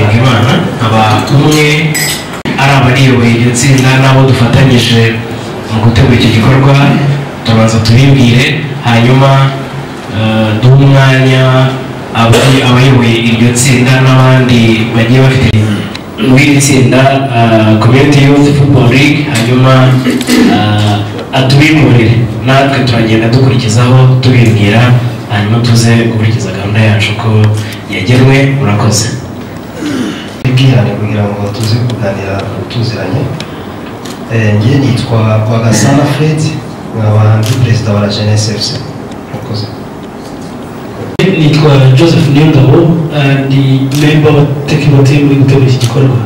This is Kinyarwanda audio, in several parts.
Hatungimana, nkaba umwe ari abariyoboye iryo tsinda n'abo dufatanyije mu gutegura iki gikorwa. Tubanza tubibwire, hanyuma duhe umwanya abayoboye iryo tsinda n'abandi bagiye bafite muri iri tsinda Community Youth Football League, hanyuma atubimurire, natwe turagenda dukurikizaho tubibwira, hanyuma tuze gukurikiza gahunda yacu ko yagenwe. Murakoze. Bwihane kugira ngo tuze kuganira tuziranye. Ngiye nitwa Rwagasana Fred, nkaba ndi perezida wa La Jeunesse FC. Murakoze. Nitwa Joseph Niyongabo, ndi member wa technical team uri gutegura iki gikorwa.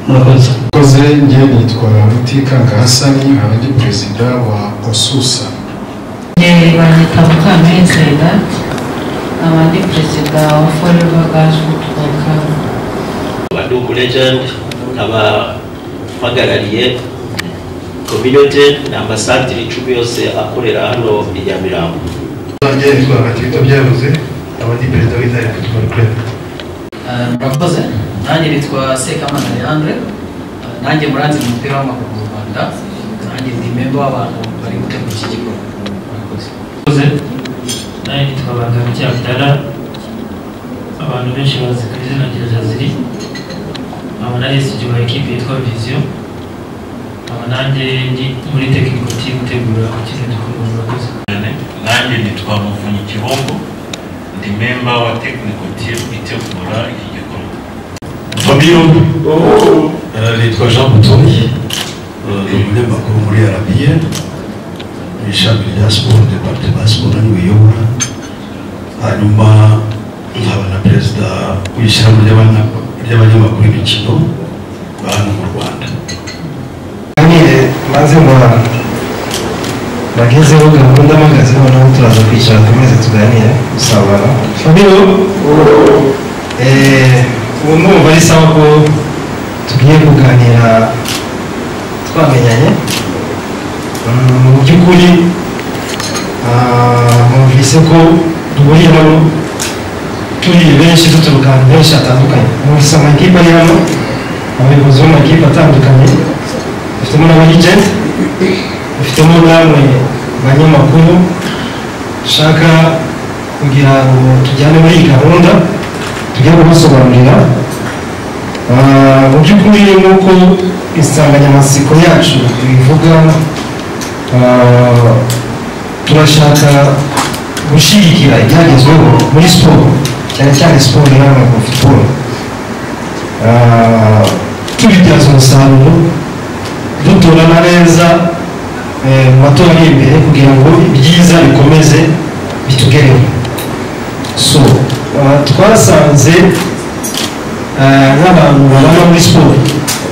Murakoze. Murakoze. Ngiye nitwa Rutikanga Hasani, nkaba ndi perezida wa Osusa. Njye banyita Mukamere Saidat, nkaba ndi perezida wa Forever Girls Football Club. Ndi umu legend, nkaba mpagarariye community n'amasantere 10 yose akorera hano i Nyamirambo. Njye nitwa Gatito Byabuze, nkaba ndi perezida w'Intare Football Club. Murakoze. Nanjye nitwa Sekamana Leandre, nanjye muranzi mu mupira w'amaguru mu Rwanda, nanjye ndi member w'abantu bari gutegura iki gikorwa. Murakoze. Murakoze. Nanjye nitwa Bangamiki Abdallah, abantu benshi bazi ku izina rya Jaziri, nkaba na SG wa ekipe yitwa Vision, nkaba nanjye ndi muri technical team itegura kino gikorwa. Murakoze. Nanjye nitwa Muvunyi Kibongo, ndi member wa technical team itegura iki gikorwa. Fabio, nitwa Jean Butoyi, ni umunyamakuru muri RBA mu ishami rya siporo, département siporo niwe uyobora, hanyuma nkaba na perezida w'ishyirahamwe ry'abanyamakuru b'imikino ba hano mu Rwanda. Maze bagezeho gahunda mpagaze, noneho turaza kwicara tumeze tuganire gusabana. Fabio, ubu ndumva ari sawa ko tugiye kuganira twamenyanye. Mu by'ukuri numvise ko duhuriye hano turi benshi, duturuka ahantu henshi hatandukanye. Numvise amakipe ari hano, abayobozi b'amakipe atandukanye, dufitemo n'aba legend, dufitemo namwe banyamakuru dushaka kugira ngo tujyane muri iyi gahunda tujye kubasobanurira. Mu by'ukuri nk'uko insanganyamatsiko yacu ibivuga, turashaka gushyigikira ibyagezweho muri siporo, cyane cyane siporo y'amaguru, football, tubibyaza umusaruro, dutorana neza mu matora ari imbere kugira ngo ibyiza bikomeze bitugereho. So twasanze nk'abantu babana muri siporo,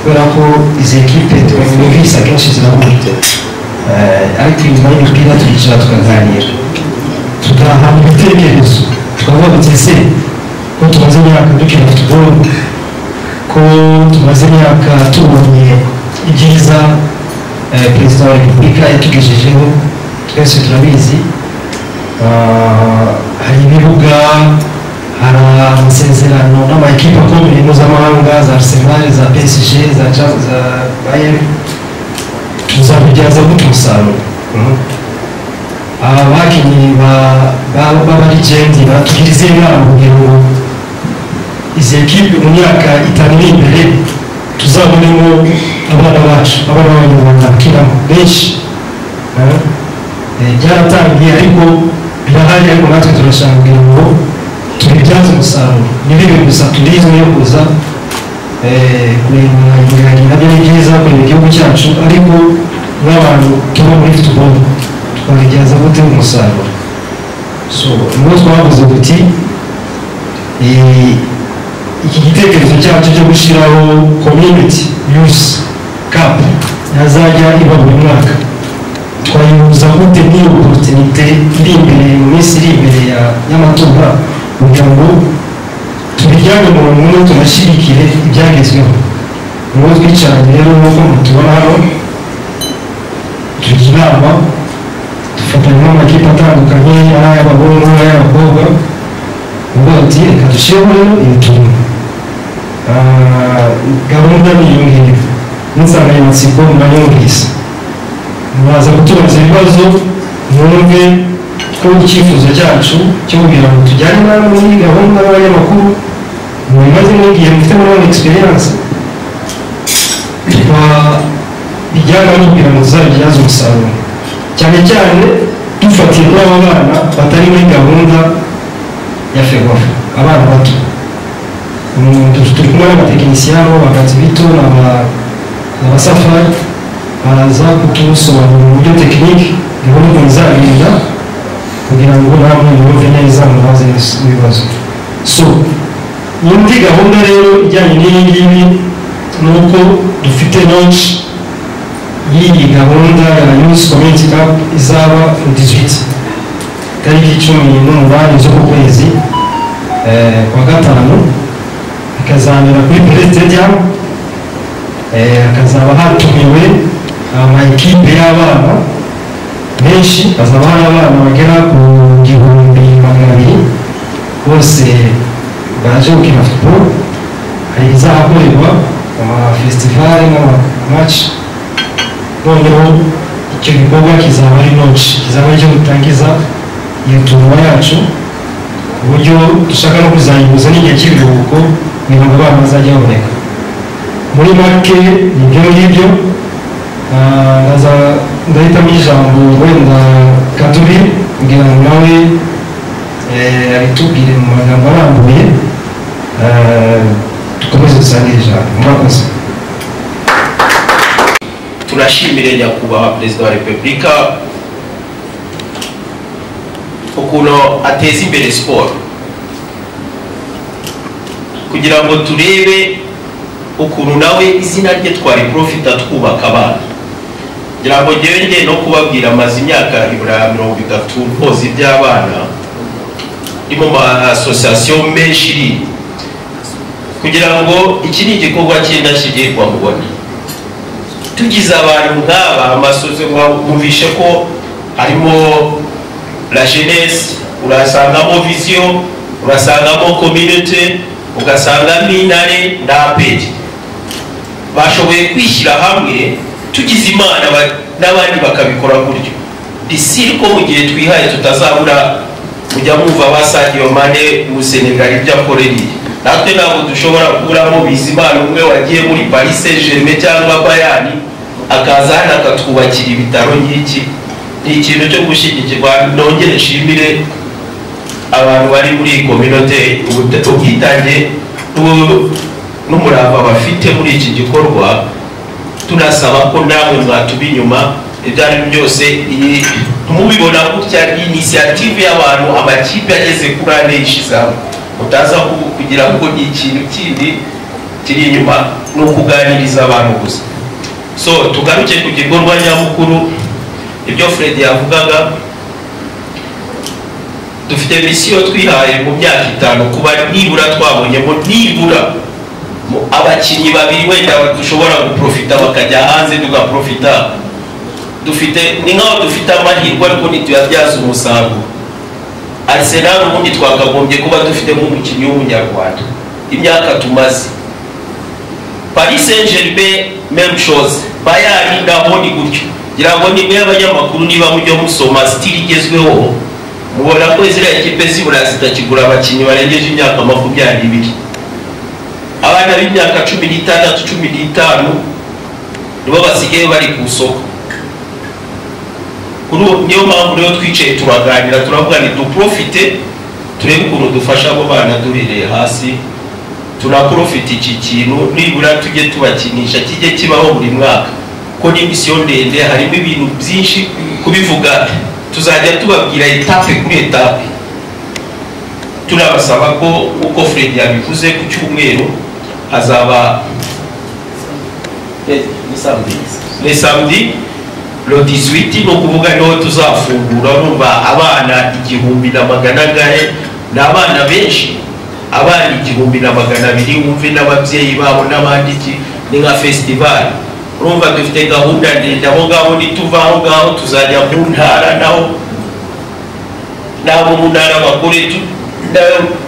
kubera ko izi ekipe twumvise akenshi zirahura, ariko inyuma y'imipira turicara tukaganira, tugahana ibitekerezo, tukavuga tuti ese ko tumaze imyaka dukina football, ko tumaze imyaka tubonye ibyiza perezida wa repubulika yatugejejeho, twese turabizi, hari ibibuga, hari amasezerano n'amakipe akomeye mpuzamahanga za Arsenal, za PSG, za Bayern, tuzabibyaza gute umusaruro? Aba bakinnyi b'aba legend batugira izihe nama kugira ngo izi ekipe mu myaka 5 iri imbere tuzabonemo abana bacu, abana b'abanyarwanda bakinamo benshi? Byaratangiye ariko birahari, ariko natwe turashaka kugira ngo tubibyaze umusaruro, ntibibe gusa tourisme yo kuza kureba ingagi, nabyo ni byiza kureba igihugu cyacu, ariko nk'abantu tuba muri football twabibyaza gute umusaruro? So niho twavuze tuti iki gitekerezo cyacu cyo gushyiraho Community Youth Cup yazajya iba buri mwaka, twayihuza gute n'iyo opportunité iri imbere mu minsi iri imbere y'amatora, kugira ngo tubijyane mu umwe tunashyigikire ibyagezweho? Nibo twicaranye rero nk'uko mutubona hano, tujya inama, dufatanya n'amakipe atandukanye, ari ay'abahungu n'ay'abakobwa, ubwo ati reka dushyireho rero iyi turimo. Gahunda ni iyo ngiyo n'insanganyamatsiko murayumvise, muraza kutubaza ibibazo mwumve ko icyifuzo cyacu cyo kugira ngo tujyane namwe muri gahunda y'abanyamakuru mubimaze n'igihe mufite muri experience bijyana no kugira ngo tuzabibyaze umusaruro, cyane cyane dufatiye kuri aba bana batari muri gahunda ya FEGOFA, abana bato. Turi kumwe n'abatekinisiye hano bagatsibito n'abasafari baraza kutusobanurira mu buryo tekinike gahunda ukuntu izagenda kugira ngo namwe mwumve neza mubaze ibibazo. So indi gahunda rero ijyanye n'iyi ngiyi ni uko dufite launch y'iyi gahunda ya Youth Community Cup izaba mu 18 tariki 18 z'uku kwezi kwa gatanu, ikazabera kuri Pele Stadium. Hakazaba hatumiwe ama ekipe y'abana benshi, hazaba hari abana bagera ku 1200 bose baje gukina football. Hari izahakorerwa ama festival n'ama match. Noneho icyo gikorwa kizaba ari launch, kizaba ari icyo gutangiza iyo tournoi yacu, ku buryo dushaka no kuzayihuza n'igihe cy'ibiruhuko kugira ngo abana bazajye baboneka. Muri make ni ibyo ngibyo. Ndahitamo ijambo wenda Katuri kugira ngo nawe abitubwire mu magambo arambuye, dukomeze dusangire ijambo. Murakoze. Turashimire nyakubahwa Perezida wa Repubulika ukuntu ateza imbere siporo, kugira ngo turebe ukuntu nawe izina rye twari profita twubaka abana. Ngira ngo ngewe ngiye no kubabwira, amaze imyaka ibura 30 mpoza iby'abana, ndi mu ma association menshi, kugira ngo iki ni igikorwa cy'indashyikirwa mubona. Tugize abantu nk'aba amasozi mwumvishe ko harimo la jeunesse, urasangamo vision, urasangamo community, ugasangamo Intare na APR. Bashoboye kwishyira hamwe, tugize Imana n'abandi bakabikora gutyo. Disiri ko mu gihe twihaye tutazabura kujya mwumva basagiye Mane mu Senegal ibyo akoreriye. Natwe ntabwo dushobora kuburamo Bizimana umwe wagiye muri Paris Saint-Germain cyangwa Bayern akaza hano akatwubakira ibitaro nk'iki. Ni ikintu cyo gushyigikirwa. Nongere nshimire abantu bari muri iyi communauté ubwitange n'umurava bafite muri iki gikorwa. Tunasaba ko namwe mwatuba inyuma ibyo ari byo byose. Mubibona gutya inisiyative y'abantu, amakipe ageze kuri ane yishyize hamwe, mutaza kugira ngo ni ikintu kindi kiri inyuma, ni ukuganiriza abantu gusa. So tugaruke ku gikorwa nyamukuru, ibyo Fred yavugaga. Dufite misiyo twihaye mu myaka 5 kuba nibura twabonyemo nibura abakinnyi babiri wenda dushobora guprofita bakajya hanze, tugaprofita. Dufite ni nkaho dufite amahirwe ariko ntituyabyaza umusaruro. Arsenal ubundi twakagombye kuba dufite nk'umukinnyi w'umunyarwanda imyaka tumaze. Paris Saint-Germain même chose, Bayern naho ni gutyo. Ngira ngo ni mwe abanyamakuru niba mujya musoma style igezweho, mubona ko ziriya ekipe zibura zitakigura abakinnyi barengeje imyaka 22. Abana b'imyaka 16, 15 nibo basigaye bari ku isoko. Niyo mpamvu rero twicaye turaganira, turavuga ni duprofite turebe ukuntu dufasha abo bana duhereye hasi, tunaprofite iki kintu nibura tujye tubakinisha kijye kibaho buri mwaka, ko ni misiyo ndende, harimo ibintu byinshi kubivuga. Tuzajya tubabwira etape kuri etape. Turabasaba ko uko Fred yabivuze ku cyumweru hazaba ni samedi le 18, ni ukuvuga niho tuzafungura. Urumva abana 1200 ni abana benshi, abana 1200 wumve n'ababyeyi babo n'abandi, ni nka festival. Urumva dufite gahunda ndende aho ngaho, nituva aho ngaho tuzajya mu ntara, naho n'abo mu ntara bakore.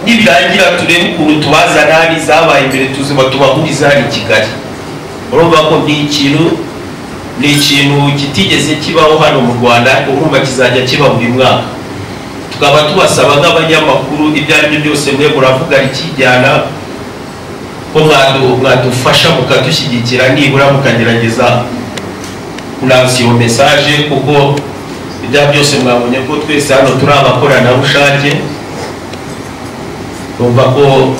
Nibirangira turebe ukuntu tubazana hano, izabaye imbere tuzima tubahuriza hano i Kigali. Urumva ko ni ikintu kitigeze kibaho hano mu Rwanda, ariko urumva kizajya kiba buri mwaka. Tukaba tubasaba nk'abanyamakuru, ibyo ari byo byose mwe muravuga rikijyana, ko mwadufasha mukadushyigikira, nibura mukagerageza kulansa iyo message, kuko ibya byose mwabonye ko twese hano turi abakoranabushake. Numva ko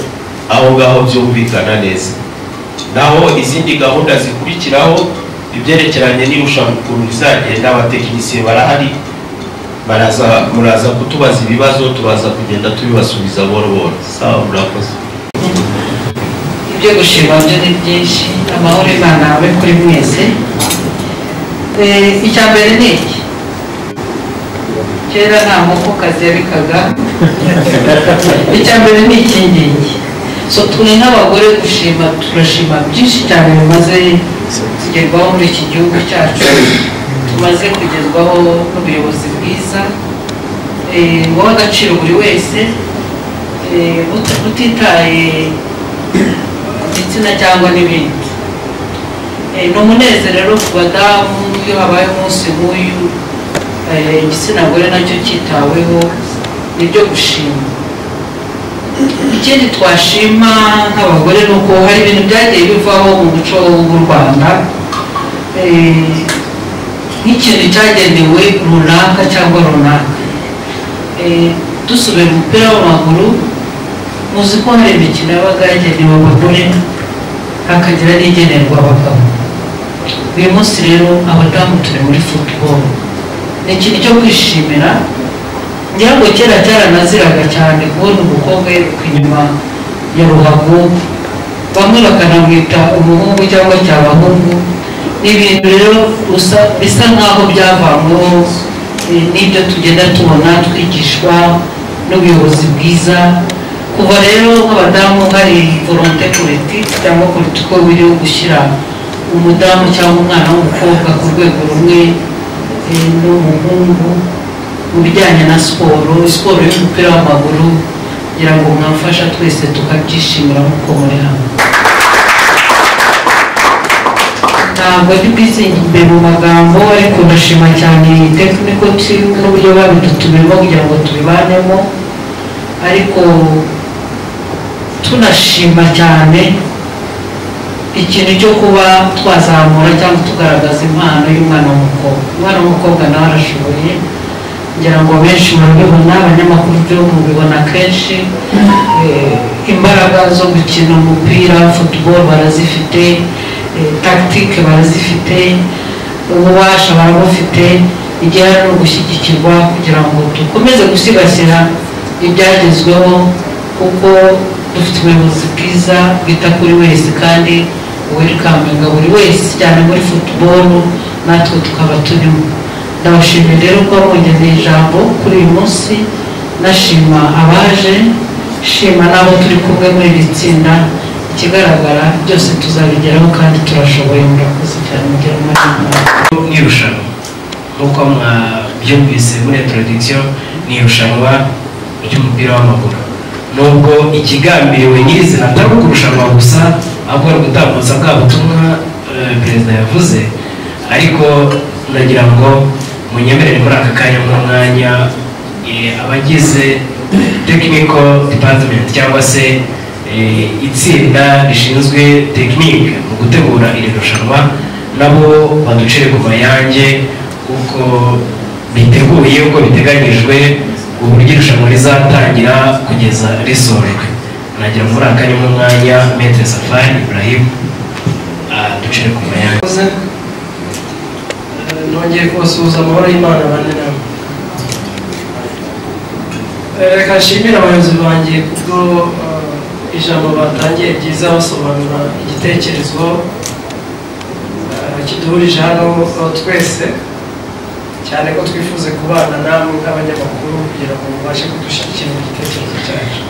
aho ngaho byumvikana neza. Naho izindi gahunda zikurikiraho, ibyerekeranye n'irushanwa ukuntu rizagenda, abatekinisiye barahari, baraza, muraza kutubaza ibibazo, tubaza kugenda tubibasubiza buhoro buhoro. Sawa, murakoze. Ibyo gushima byo ni byinshi. Amahoro Imana abe kuri mwese. Icya mbere ni iki: kera nta nkokokazi yabikaga. Icya mbere ni iki ngiki. So twe nk'abagore gushima, turashima byinshi cyane bimaze kugerwaho muri iki gihugu cyacu, tumaze kugezwaho n'ubuyobozi bwiza buha agaciro buri wese, butitaye ku gitsina cyangwa n'ibindi. Ni umunezero rero ku badamu iyo habaye umunsi nk'uyu, igitsina gore nacyo cyitaweho, ni ibyo gushima. Ikindi twashima nk'abagore ni uko hari ibintu byagiye bivaho mu muco w'u Rwanda, nk'ikintu cyagenewe runaka cyangwa runaka. Dusubiye mu mupira w'amaguru, muzi ko hari imikino yabaga yagenewe abagore, hakagira n'igenerwa abagabo. Uyu munsi rero abadamu turi muri football, ni ikintu cyo kwishimira. Ngira ngo kera cyaranaziraga cyane kubona umukobwa yiruka inyuma ya ruhago, bamwe bakanamwita umuhungu cyangwa cyabahungu. Ni ibintu rero bisa nk'aho byavanyweho n'ibyo tugenda tubona twigishwa n'ubuyobozi bwiza. Kuva rero nk'abadamu hari volonté politique cyangwa political will yo gushyira umudamu cyangwa umwana w'umukobwa ku rwego rumwe n'umuhungu mu bijyanye na siporo, siporo y'umupira w'amaguru, kugira ngo mwamfasha twese tukabyishimira nk'uko muri hano. Ntabwo ndi bwizimbe mu magambo, ariko ndashima cyane technical team n'uburyo babidutumiyemo kugira ngo tubibanemo, ariko tunashima cyane ikintu cyo kuba twazamura cyangwa tugaragaza impano y'umwana w'umukobwa. Umwana w'umukobwa nawe arashoboye, ngira ngo benshi murabibona, abanyamakuru byo mubibona kenshi. Imbaraga zo gukina umupira football barazifite, tactique barazifite, ububasha barabufite. Igihe hari no gushyigikirwa kugira ngo dukomeze gusigasira ibyagezweho, kuko dufite ubuyobozi bwiza bwita kuri wese kandi welcominga buri wese, cyane muri football natwe tukaba turimo. Ndabashimiye rero kuba mwongereye ijambo kuri uyu munsi, nashima abaje, shima n'abo turi kumwe muri iri tsinda. Ikigaragara byose tuzabigeraho kandi turashoboye. Murakoze cyane, mugire amahirwe. Ni irushanwa, nk'uko mwabyumvise muri introduction, ni irushanwa ry'umupira w'amaguru, nubwo ikigambiriwe nyirizina atari ukurushanwa gusa, ahubwo ari ugutambutsa bwa butumwa perezida yavuze. Ariko nagira ngo munyemerere muri aka kanya nk'umwanya abagize technical department cyangwa se itsinda rishinzwe tekinike mu gutegura iri rushanwa, nabo baducire ku mayange uko biteguye, uko biteganyijwe, uburyo irushanwa rizatangira kugeza risojwe. Nagira muri aka kanya nk'umwanya Maître Safari Ibrahim ducire ku mayange. Nongeye kubasuhuza, amahoro y'Imana bane namwe. Reka nshimire abayobozi banjye kubwo ijambo batangiye ryiza, basobanura igitekerezo kiduhurije hano twese, cyane ko twifuze kubana namwe nk'abanyamakuru kugira ngo mubashe kudushyigikira mu gitekerezo cyacu.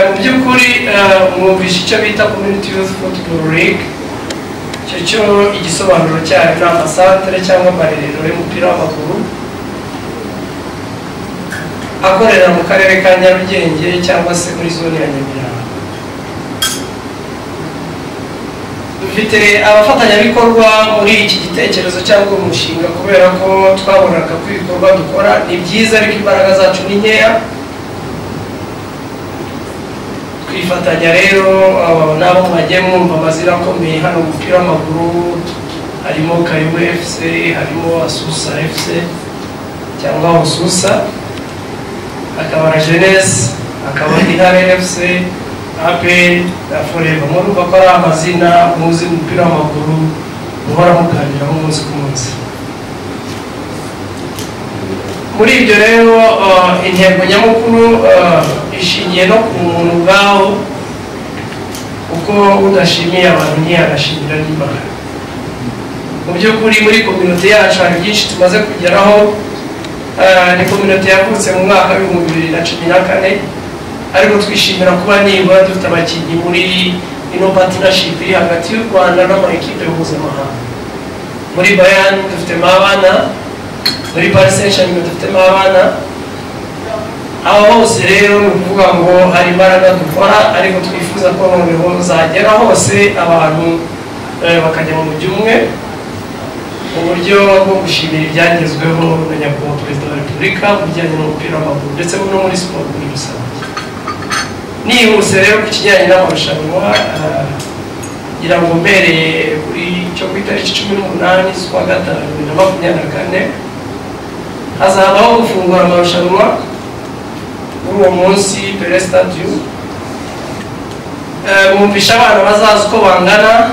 Mu by'ukuri mwumvishe icyo bita Community Youth Football League. Icyo cyo igisobanuro cyayo ni amasantere cyangwa amarerero y'umupira w'amaguru. Akorera mu karere ka Nyarugenge cyangwa se muri zone ya Nyamirambo. Dufite abafatanyabikorwa muri iki gitekerezo cyangwa umushinga, kubera ko twabonaga ko ibikorwa dukora ni byiza ariko imbaraga zacu ni nkeya. Twifatanya rero n'abo mwagiye mwumva amazina akomeye hano mu mupira w'amaguru, harimo Karibu FC, harimo Asusa FC cyangwa Osusa, hakaba na Jeunesse, hakaba Intare FC, APR na Forever. Murumva ko ari amazina muzi mu mupira w'amaguru, muhora muganiraho umunsi ku munsi. Muri ibyo rero intego nyamukuru ishingiye no ku muntu ubwawo, kuko udashimiye abantu ntiyanashimira n'Imana. Mu by'ukuri muri kominote yacu hari byinshi tumaze kugeraho. Ni kominote yavutse mu mwaka w'2014, ariko twishimira kuba nibura dufite abakinnyi muri ino partnership iri hagati y'u Rwanda n'amakipe mpuzamahanga. Muri Bayern dufitemo abana, muri Paris Saint-Germain dufitemo abana. Aho hose rero ni ukuvuga ngo hari imbaraga dukora, ariko twifuza ko noneho zagera hose abantu bakajya mu mujyi umwe, mu buryo bwo gushimira ibyagezweho na Nyakubahwa Perezida wa Repubulika mu bijyanye n'umupira w'amaguru ndetse no muri siporo muri rusange. Nihuse rero ku kijyanye n'amarushanwa, ngira ngo mbereye kuri cyo ku itariki 18 z'ukwa gatanu 2024 hazabaho gufungura amarushanwa. Kuri uwo munsi Pele Stadium mwumvisha abana bazaza uko bangana,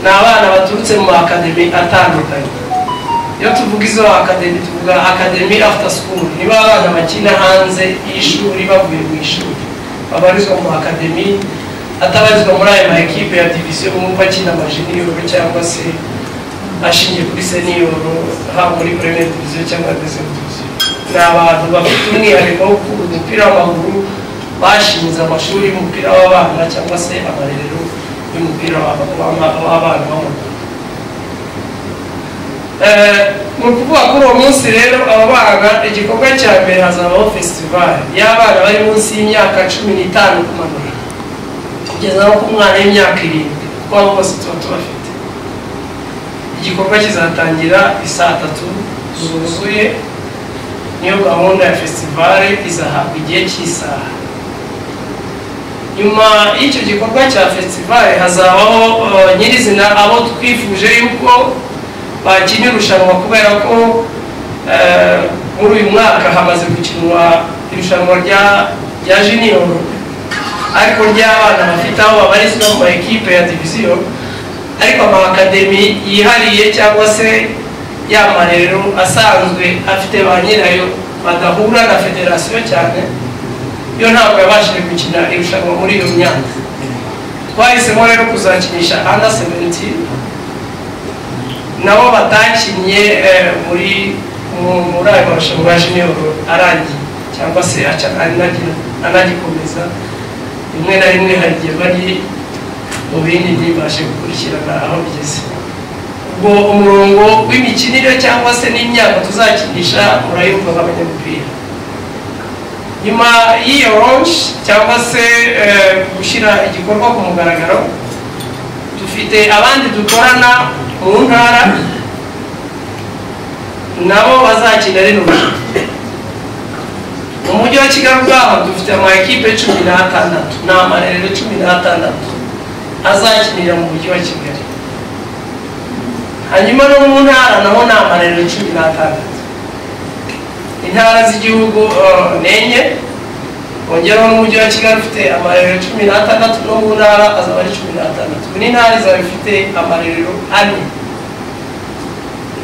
ni abana baturutse mu akademi atandukanye. Iyo tuvuga izo akademi tuvuga akademi after school, niba abana bakina hanze y'ishuri bavuye mu ishuri babarizwa mu akademi, atabarizwa muri aya ma ekipe ya division mwumva akina amajiniyoro cyangwa se ashingiye kuri senior, haba muri première division cyangwa deuxième division. Ni abantu bafite umwihariko wo gukunda umupira w'amaguru, bashinze amashuri y'umupira w'abana cyangwa se amarerero y'umupira w'abana w'amaguru. Ni ukuvuga kuri uwo munsi rero aba bana, igikorwa cya mbere hazabaho festival y'abana bari munsi y'imyaka 15 kumanura kugeza no ku mwana w'imyaka 7, kuko abo bose tuba tubafite. Igikorwa kizatangira isaa 3 zuzuye, niyo gahunda ya festival izahabwa igihe cy'isaha. Nyuma y'icyo gikorwa cya festival hazabaho nyirizina abo twifuje yuko bakina irushanwa, kubera ko muri uyu mwaka hamaze gukinwa irushanwa rya junior, ariko ry'abana bafite aho babarizwa mu ma ekipe ya division, ariko ama akademi yihariye cyangwa se ya marerero asanzwe afite ba nyirayo badahura na federasiyo cyane, yo ntabwo yabashije gukina irushanwa muri iyo myaka. Twahisemo rero kuzakinisha under 17 nabo batakinnye muri ayo marushanwa ya junior arangiye cyangwa se anagikomeza, rimwe na rimwe hari igihe bari mu bindi ntibashe gukurikirana aho bigeze. Ubwo umurongo w'imikinire cyangwa se n'imyaka tuzakinisha murayumva nk'abanyamupira. Nyuma y'iyo launch cyangwa se gushyira igikorwa ku mugaragaro, dufite abandi dukorana mu ntara nabo bazakina rino rushanwa. Mu mujyi wa Kigali ubwaho dufite ama ekipe 16 n'amarerero 16 azakinira mu mujyi wa Kigali. Hanyuma no mu ntara naho ni amarerero 16. Intara z'igihugu 4, wongeraho n'umujyi wa Kigali ufite amarerero 16, no mu ntara azaba ari 16. Buri ntara izaba ifite amarerero 4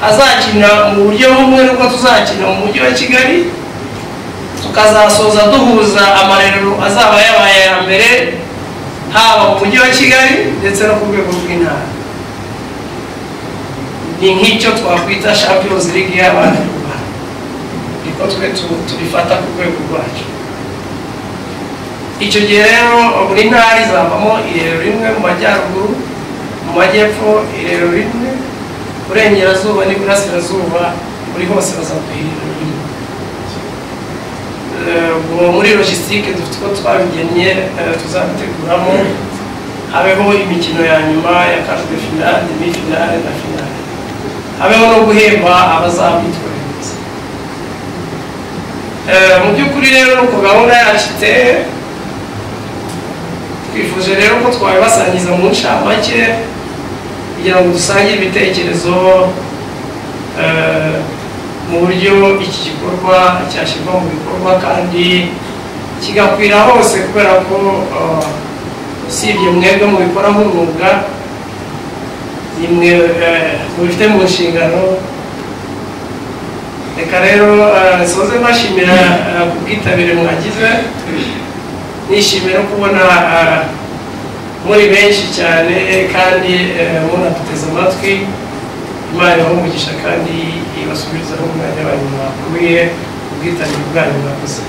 azakina mu buryo bumwe n'uko tuzakina mu mujyi wa Kigali, tukazasoza duhuza amarerero azaba yabaye aya mbere haba mu mujyi wa Kigali ndetse no ku rwego rw'intara. Ni nk'icyo twakwita Champions League y'abana b'u Rwanda, niko twe tubifata ku rwego rwacu. Icyo gihe rero buri ntara izavamo irerero rimwe mu majyaruguru, mu majyepfo irerero rimwe, burengerazuba n'iburasirazuba, buri hose bazaduha irerero rimwe. Muri logistique dufite uko twabigennye, tuzabiteguramo, habeho imikino ya nyuma ya quart de finale, demi finale na finale, habeho no guhemba abazabitwaye neza. Mu by'ukuri rero, nuko gahunda yacu iteye. Twifuje rero ko twabibasangiza mu ncamake kugira ngo dusangire ibitekerezo mu buryo iki gikorwa cyashyirwa mu bikorwa kandi kigakwira hose, kubera ko usibye mwebwe mubikora nk'umwuga, ni mwe mubifite mu nshingano. Reka rero nsoze mbashimira ku bwitabire mwagize, nishimiye no kubona muri benshi cyane kandi munaduteze amatwi. Imana ibahe umugisha kandi ibasubizeho umwanya wanyu mwakuye. Ubwitabire bwanyu, mwakoze.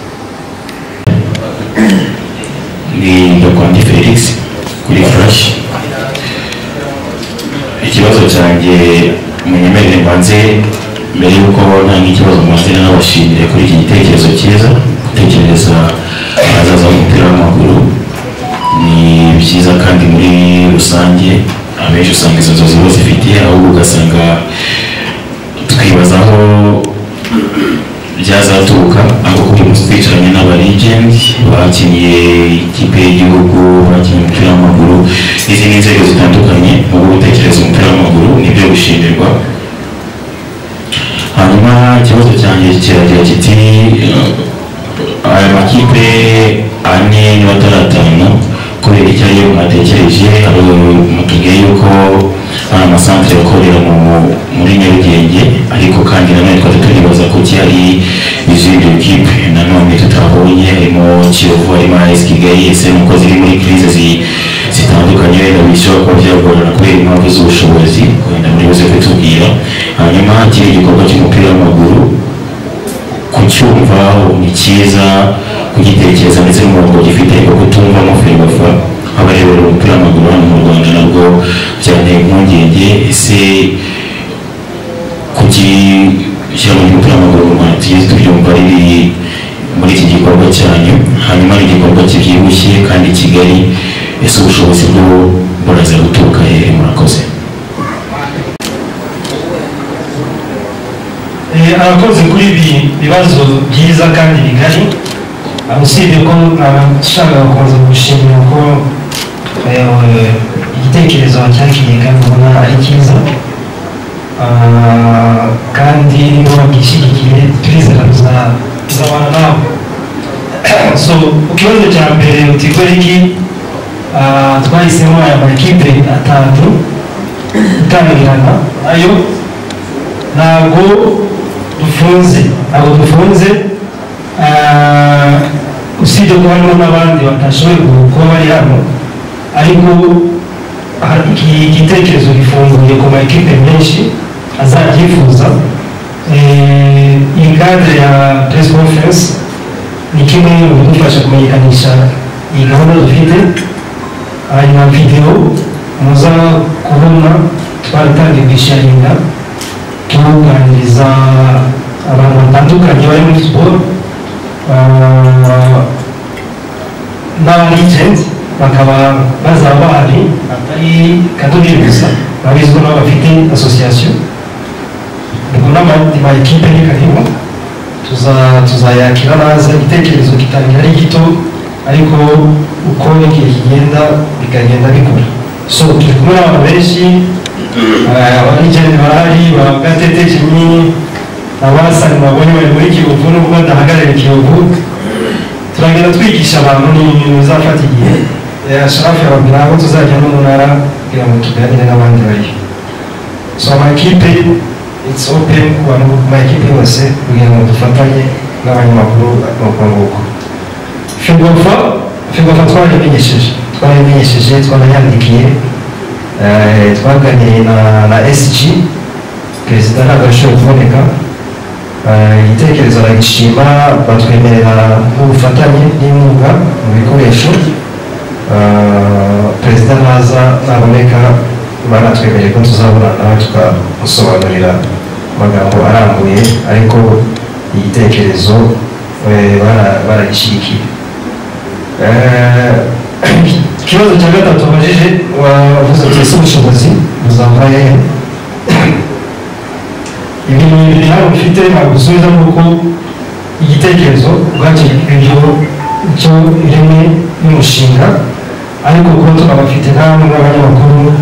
Ni Gakwandi Felix kuri Flash. Ikibazo cyanjye, munyemerere mbanze, mbere y'uko ntanga ikibazo, mbanze n'abashimire kuri iki gitekerezo cyiza. Gutekereza ahazaza h'umupira w'amaguru ni byiza, kandi muri rusange abenshi usanga izo nzozi bazifite, ahubwo ugasanga twibaza aho byazaturuka. Aho kuri munsi twicaranye n'aba legend bakiniye ikipe y'igihugu, bakinnye umupira w'amaguru n'izindi nzego zitandukanye mu gutekereza umupira w'amaguru, nibyo gushimirwa. Hanyuma ikibazo cyanjye kiragira kiti: aya makipe ane niba atari atanu, kubera icyo ariyo mwatekereje? Mutubwiye yuko ari amasantere akorera muri Nyarugenge, ariko kandi nanone twari turibaza ko hari izindi kipe nanone tutabonye, harimo Kiyovu, harimo AS Kigali. Ese nuko ziri muri crise zitandukanye, wenda bishobora kuba byagorana kubera impamvu z'ubushobozi? Wenda muri buze kutubwira. Hanyuma kiri igikorwa cy'umupira w'amaguru, kucyumva ni cyiza, kugitekereza ndetse n'umurongo gifite, ariko kutumvamo FERWAFA abarebera umupira w'amaguru hano mu Rwanda nabwo byanteye impungenge. Ese kugishyira mu mupira w'amaguru mu Rwanda tugeze tubyumva riri muri iki gikorwa cyanyu, hanyuma ni igikorwa kibyibushye kandi kigali, ese ubushobozi bwo buraza guturuka hehe? Murakoze. Arakoze kuri ibi bibazo byiza kandi bigari. Usibye ko nashakaga gukomeza gushimira ko igitekerezo cyakiriye kandi ubona ari cyiza, kandi niba bagishyigikiye turizera tuzabana nabo. So ku kibazo cya mbere uti kubera iki twahisemo aya makipe atanu gutangirana ayo? Ntabwo dufunze, ntabwo dufunze. Usibye ko harimo n'abandi batashoboye kuba bari hano, ariko iki gitekerezo gifunguye ku ma ekipe menshi azabyifuza. Iyi cadre ya press conference ni kimwe mu bidufasha kumenyekanisha iyi gahunda dufite. Hanyuma video muza kubona twaratangiye kwisharinga, tuganiriza abantu batandukanye bari muri siporo n'aba legend, bakaba bazaba bahari, atari Kadobi gusa, babizi ko nabo bafite association. Ubwo n'amandi ma ekipe ni karibu, tuzayakira naza. Igitekerezo gitangira ari gito, ariko uko igihe kigenda bikagenda bikura. So turi kumwe n'abantu benshi, aba legend barahari, ba Gatete Jimmy, abasani babonye bari muri Kiyovu nubwo badahagarariye Kiyovu. Turagenda twigisha abantu, ni ibintu bizafata igihe. Sharafu yababwira aho tuzajya no mu ntara kugira ngo tuganire n'abandi bariyo. So amakipe, it's open ku bantu, ku ma ekipe yose, kugira ngo dufatanye n'abanyamakuru nuko nguko. FERWAFA, FERWAFA twarayimenyesheje, twarayandikiye, twaganiriye na SG. Perezida ntabwo yashoboye kuboneka. Igitekerezo aragishima, batwemerera n'ubufatanye n'inkunga mu bikoresho. Perezida naza naboneka, banatwemereye ko tuzabonana nawe tukamusobanurira amagambo arambuye, ariko igitekerezo Baragishyigikiye. Ikibazo cya gatatu wabajije, wavuze uti: "Ese ubushobozi buzava hehe?" Ibintu bibiri hano bifite nagusubiza, ni uko igitekerezo ubwacyo, ibyo cyo ireme y'umushinga, ariko kuba tunabafite namwe n'abanyamakuru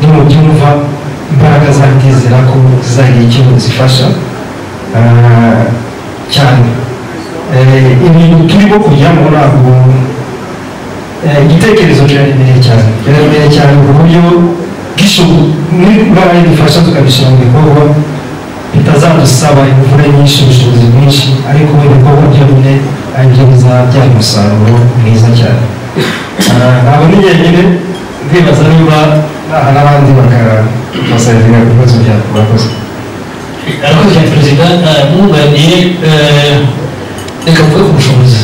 nimubyumva, imbaraga zandizera ko zizagira icyo zifasha cyane. Ibintu turimo kujyamo, ntabwo igitekerezo kiraremereye cyane, kiraremereye cyane ku buryo niba bidufasha tukabishyira mu bikorwa, bitazadusaba imvune nyinshi, ubushobozi bwinshi, ariko ibikorwa byonyine ari byo bizabyara umusaruro mwiza cyane. Ntabwo ni njyenyine, ndibaza niba naha n'abandi bakabasabira ibibazo byabo. Murakoze. Arakoze cyane perezida. Mwunganiye, reka mvuge ku bushobozi,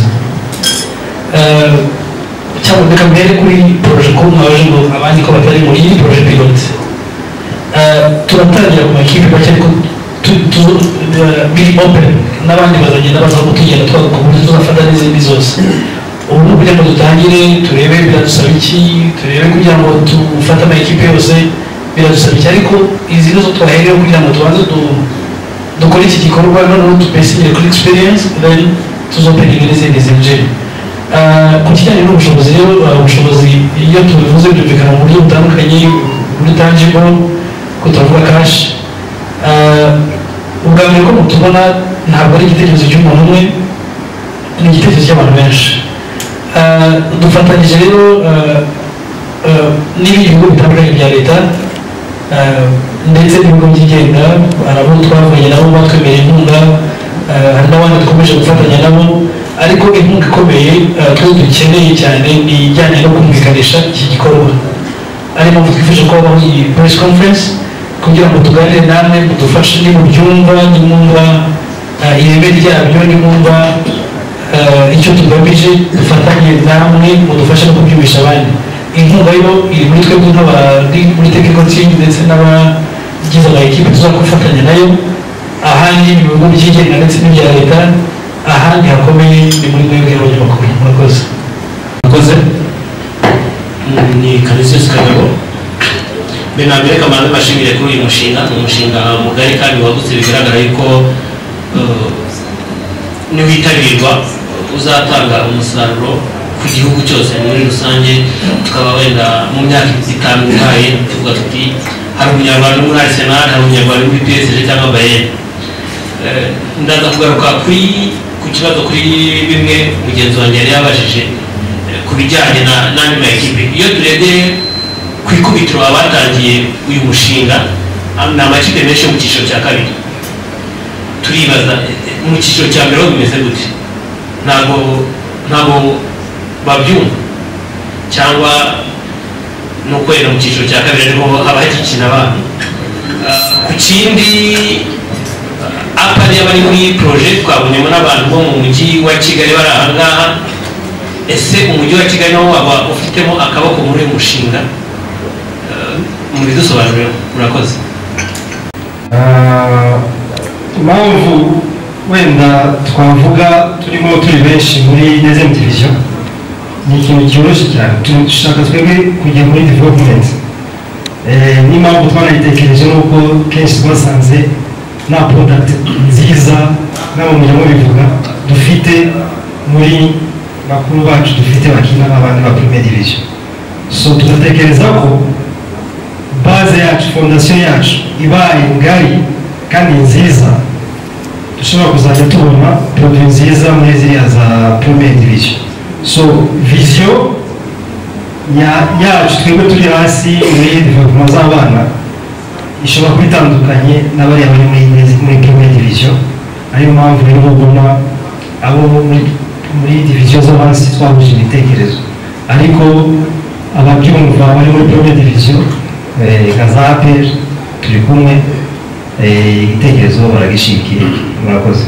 cyangwa reka mbere kuri projet, ko mwaje ngo abandi ko batari muri iyi projet pilote. Turatangira ku makipe make, ariko biri open, n'abandi bazagenda baza, tugenda twaguka ku buryo tuzafata n'izindi zose. Ubu ni ukugira ngo dutangire turebe biradusaba iki, turebe kugira ngo dufate amakipe yose biradusaba iki, ariko izi nizo twahereyeho kugira ngo tubanze dukore iki gikorwa, noneho tubesingire kuri experience, then tuzopeninga n'izindi zinjire. Ku kijyanye n'ubushobozi rero, ubushobozi iyo tubivuze byumvikana mu buryo butandukanye, muri tangible ko turavuga cash. Ubwa mbere ko mutubona, ntabwo ari igitekerezo cy'umuntu umwe, ni igitekerezo cy'abantu benshi. Dufatanyije rero n'ibindi bigo bitandukanye bya leta ndetse n'ibigo byigenga. Hari abo twavuganye nabo batwemereye inkunga, hari n'abandi dukomeje gufatanya nabo, ariko inkunga ikomeye twe dukeneye cyane ni ijyanye no kumvikanisha iki gikorwa, ari mpamvu twifuje ko habaho iyi press conference kugira ngo tuganire namwe, mudufashe nimubyumva, nimwumva ireme ryabyo, nimwumva icyo tugamije, dufatanye namwe mudufashe no kubyumvisha abandi. Inkunga yo iri muri twebwe nk'abari muri technical team ndetse n'abagize ama ekipe tuzakufatanya nayo. Ahandi ni mu bigo byigenga ndetse n'ibya leta, ahandi hakomeye ni muri mwebwe abanyamakuru. Murakoze. Murakoze. Ni Canisius Kagabo. Mbere na mbere kamanza mbashimire kuri uyu mushinga. Ni umushinga mugari kandi wagutse, bigaragara yuko niwitabirwa uzatanga umusaruro ku gihugu cyose muri rusange, tukaba wenda mu myaka 5 ihaye tuvuga tuti hari umunyarwanda uri muri Arsenal, hari umunyarwanda uri muri PSG cyangwa Bayern. Ndaza kugaruka kuri ku kibazo, kuri bimwe mugenzi wanjye yari yabajije ku bijyanye n'andi ma ekipe. Iyo turebye ku ikubitiro, abatangiye uyu mushinga ni amakipe menshi yo mu cyiciro cya kabiri. Turibaza, mu cyiciro cya mbere ho bimeze gute? Ntabwo babyumva, cyangwa ni uko wenda mu cyiciro cya kabiri ariho haba hagikina abana? Ku kindi, apari y'abari muri projet, twabonyemo n'abantu bo mu mujyi wa Kigali bari aha ngaha. Ese umujyi wa Kigali nawo waba ufitemo akaboko muri uyu mushinga? Mubidusobanurire. Murakoze. Impamvu wenda twavuga turimo turi benshi muri deuxième division ni ikintu cyoroshye cyane. Dushaka twebwe kujya muri development. N'impamvu twanayitekereje ni uko kenshi twasanze nta product nziza, nabo mujya mubivuga, dufite muri bakuru bacu dufite bakina abandi ba première division. So tugatekereza ko base yacu, fondation yacu ibaye ngari kandi nziza, dushobora kuzajya tubona produit nziza muri ziriya za première division. So vision yacu twebwe turi hasi muri development z'abana ishobora kuba itandukanye n'abariya bari muri première division. Ariyo mpamvu rero mubona abo muri division zo hasi twahuje ibitekerezo, ariko ababyumva bari muri première division nka za APR turi kumwe, igitekerezo baragishikiye. Murakoze.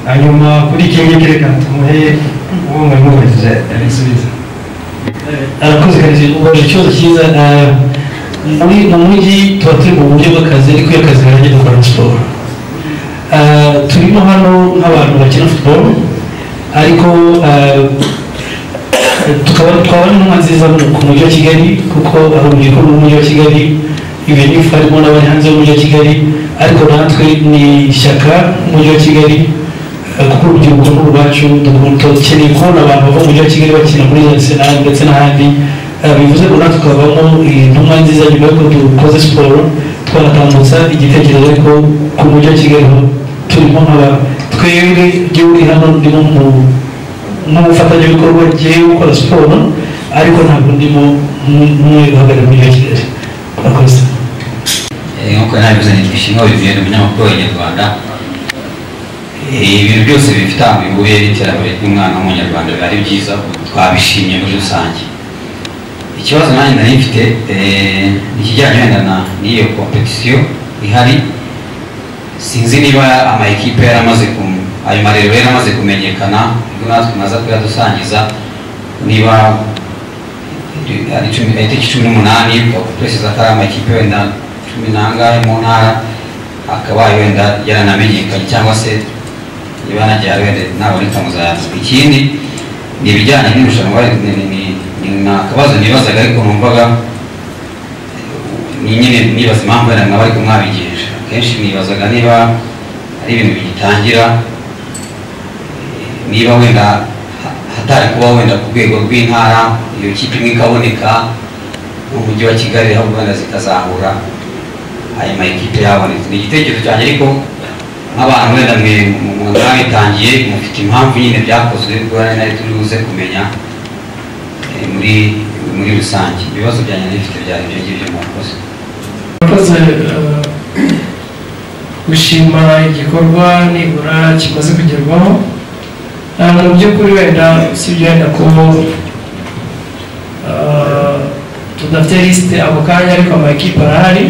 Hanyuma kuri iki ngiki reka tumuhe uwo mwari mubajije abisubiza. Arakoze Karekezi, ubajije ikibazo cyiza. Muri mu mujyi tuba turi mu buryo bw'akazi, ariko iyo akazi karangiye dukora siporo. Turi Turimo hano nk'abantu bakina football, ariko tukaba twaba n'intumwa nziza ku mujyi wa Kigali, kuko ari urubyiruko rw'umujyi wa Kigali, ibintu harimo n'abari hanze y'umujyi wa Kigali, ariko natwe ni ishyaka umujyi wa Kigali, kuko urubyiruko ni urwacu. Dukeneye kubona abantu bava mu mujyi wa Kigali bakina muri Arsenal ndetse n'ahandi. Bivuze ngo natwe tukavamo intumwa nziza nyuma y'uko dukoze siporo, twanatambutsa igitekerezo. Ariko ku mujyi wa Kigali ho turimo nk'aba twebwe uri hano, ndimo nk'umufatanyabikorwa ngiye gukora siporo, ariko ntabwo ndimo nk'umwe uhagarariye umujyi wa Kigali. Murakoze. Nk'uko nabivuze, nitwa Ishimwe Olivier, ni umunyamakuru w'Abanyarwanda. Ibintu byose bifite ahantu bihuriye n'iterambere ry'umwana w'umunyarwanda biba ari byiza, twabishimye muri rusange. Ikibazo nanjye nari mfite ni ikijyanye wenda na n'iyo competition ihari. Sinzi niba ama ekipe yaramaze ku ayo marerero yaramaze kumenyekana, ubwo natwe tumaze kuyadusangiza, niba ari itariki 18, puresiza ko ari amakipe wenda cumi n'angahe mu ntara, akabaye wenda yaranamenyekanye, cyangwa se niba nagiye wenda naboneka muzayavuga. Ikindi ni ibijyanye n'irushanwa, ni akabazo nibazaga, ariko numvaga ni nyine nibaza impamvu wenda mwaba ariko mwabigenje. Akenshi nibazaga niba ari ibintu bigitangira, niba wenda hatari kuba wenda ku rwego rw'intara iyo kipe imwe ikaboneka mu mujyi wa Kigali, aho wenda zikazahura ayo ma ekipe yabonetse. Ni igitekerezo cyanjye, ariko nk'abantu wenda mwe mwabitangiye mufite impamvu nyine byakozwe, ubwo nari turi buze kumenya muri rusange. Ibibazo byanjye nari byari ibyo ngibyo. Murakoze. Murakoze. Gushima igikorwa nibura kimaze kugerwaho. Mu by'ukuri wenda si ibyo, wenda ko tudafite lisite ako kanya, ariko amakipe arahari,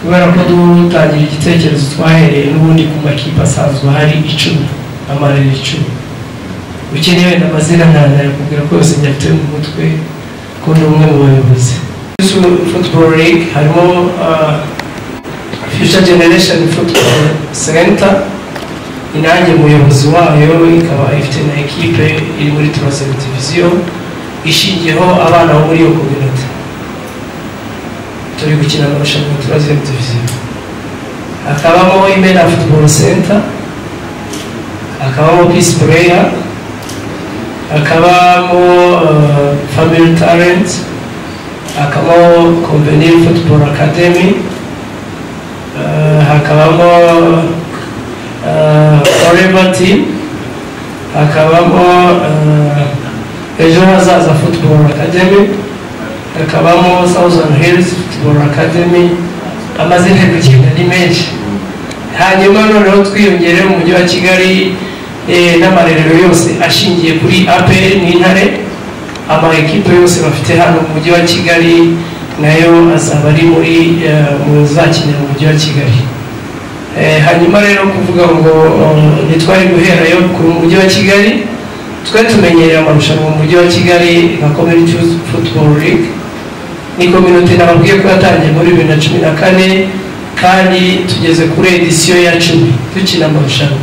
kubera ko dutangira igitekerezo twahereye n'ubundi ku makipe asanzwe ahari 10, amarere 10. Ukeneye wenda amazina ntanayakubwira ko yose nyafite mu mutwe, ko ni umwe mu bayobozi. Football League harimo Future Generation Football Center, inange umuyobozi wayo, ikaba ifite na ekipe iri muri troisième division ishingiyeho abana bo muri iyo community. Turi gukina amarushanwa ya troisième division. Hakabamo Imena Football Center, hakabamo Peace Prayer, hakabamo Family Talent, hakabamo Convenir Football Academy, hakabamo Forever Team, hakabamo Ejo Hazaza Football Academy, hakabamo Southern Hills Football Academy. Amazina gukina ni menshi. Hanyuma noneho twiyongere mu mujyi wa Kigali n'amarerero yose ashingiye kuri APR n'Intare, ama ekipe yose bafite hano mu mujyi wa Kigali nayo azaba ari muri muzakinira mu mujyi wa Kigali. Hanyuma rero kuvuga ngo ntitwari guherayo ku mujyi wa Kigali, twe tumenyereye amarushanwa mu mujyi wa Kigali nka Community Football League. Ni community nababwiye ko yatangiye muri 2014, kandi tugeze kuri edisiyo ya 10 dukina amarushanwa.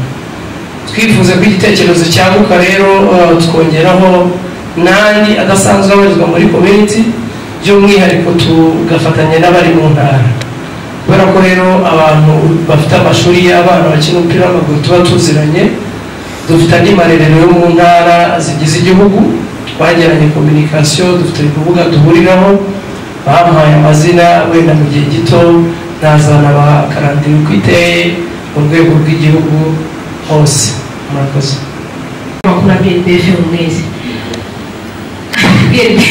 Twifuza ko igitekerezo cyaguka rero, twongeraho n'andi adasanzwe abarizwa muri community, by'umwihariko tugafatanya n'abari mu ntara, kubera ko rero abantu bafite amashuri y'abana bakina umupira w'amaguru tuba tuziranye, dufite andi marerero yo mu ntara zigize igihugu, twagiranye communication, dufite urubuga duhuriraho, bampaye amazina, wenda mu gihe gito nazana bakarandira uko iteye mu rwego rw'igihugu hose. Murakoze. Makuru BNB FM mwese, BNB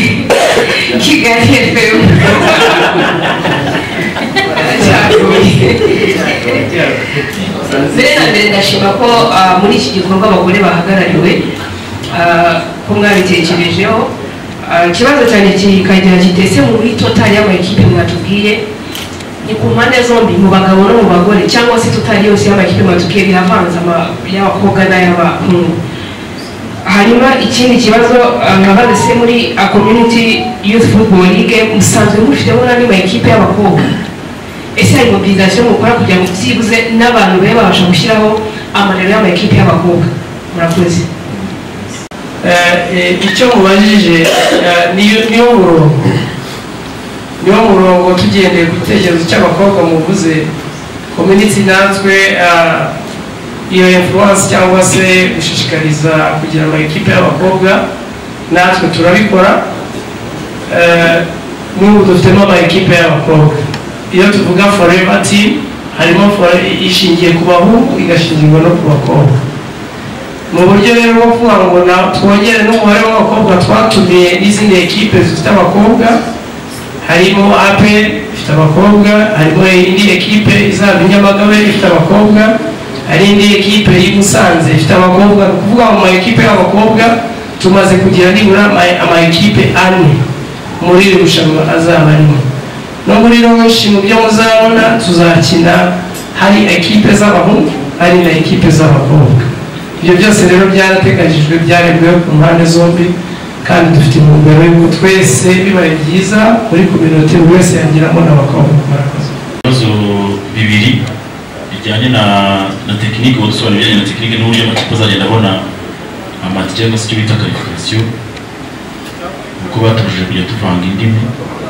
Kigali FM. Mbere na mbere ndashima ko muri iki gikorwa abagore bahagarariwe, ko mwabitekerejeho. Ikibazo cyane kikagira kitese muri total y'amakipe mwatubwiye ni ku mpande zombi, mu bagabo no mu bagore, cyangwa se total yose y'amakipe mwatubwiye biravanze y'abakobwa n'ay'abahungu. Hanyuma ikindi kibazo nkabaza, se muri Community Youth Football League musanzwe mufitemo n'andi makipe y'abakobwa? Ese hari mobilisation mukora kugira ngo byibuze n'abantu babe babasha gushyiraho amarero y'amakipe y'abakobwa? Murakoze. Icyo mubajije niyo murongo tugendeye ku gitekerezo cy'abakobwa muvuze community, natwe iyo influence cyangwa se gushishikariza kugira ama ekipe y'abakobwa natwe turabikora. N'ubu dufitemo ama ekipe y'abakobwa. Iyo tuvuga forever team harimo ishingiye ku bahungu igashingirwa no ku bakobwa. Mu buryo rero bwo kuvuga ngo twongere n'umubare w'abakobwa, twatumiye n'izindi ekipe zifite abakobwa, harimo APR ifite abakobwa, harimo indi ekipe izaba i Nyamagabe ifite abakobwa, hari indi ekipe y'i Musanze ifite abakobwa. Ni ukuvuga mu ma ekipe y'abakobwa tumaze kugira nibura ama ekipe 4 muri iri rushanwa azaba arimo. No muri ronshi mu byo muzabona tuzakina hari ekipe z'abahungu hari na ekipe z'abakobwa. Ibyo byose rero byarateganyijwe, byarebwe ku mpande zombi, kandi dufite intumbero y'uko twese bibaye byiza muri community buri wese yagiramo n'abakobwa. Murakoze. Ibibazo bibiri bijyanye na tekinike, udusobanura ibijyanye na tekinike n'uburyo amakipe azagenda abona amatike cyangwa se icyo bita qualification, kuko batubujije kujya tuvanga indimi,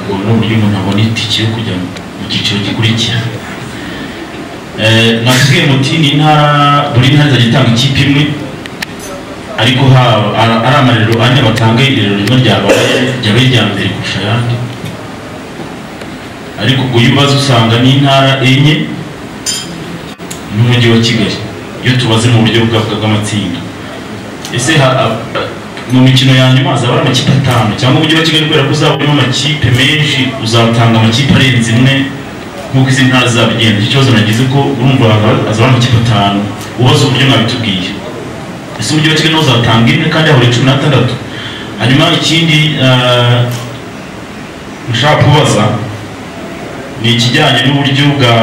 ngo n'uburyo umuntu abona itike yo kujya mu cyiciro gikurikira. Mwatubwiye muti ni intara, buri ntara izajya itanga ikipe imwe, ariko ari amarero ane batanga irerero rimwe ryabaye irya mbere kurusha ayandi. Ariko ubwo iyo ubaze usanga ni intara 4 n'umujyi wa Kigali, iyo tubaze mu buryo bw'amatsinda. Ese mu mikino ya nyuma hazaba ari amakipe 5 cyangwa umujyi wa Kigali kubera ko uzaba urimo amakipe menshi uzatanga amakipe arenze imwe nk'uko izi ntara zizabigenda? Icyo kibazo nagize ko urumva hazaba ari amakipe 5, ubaze uburyo mwabitubwiye. Ese umujyi wa Kigali nawo uzatanga imwe kandi hahora 16? Hanyuma ikindi nshaka kubaza ni ikijyanye n'uburyo bwa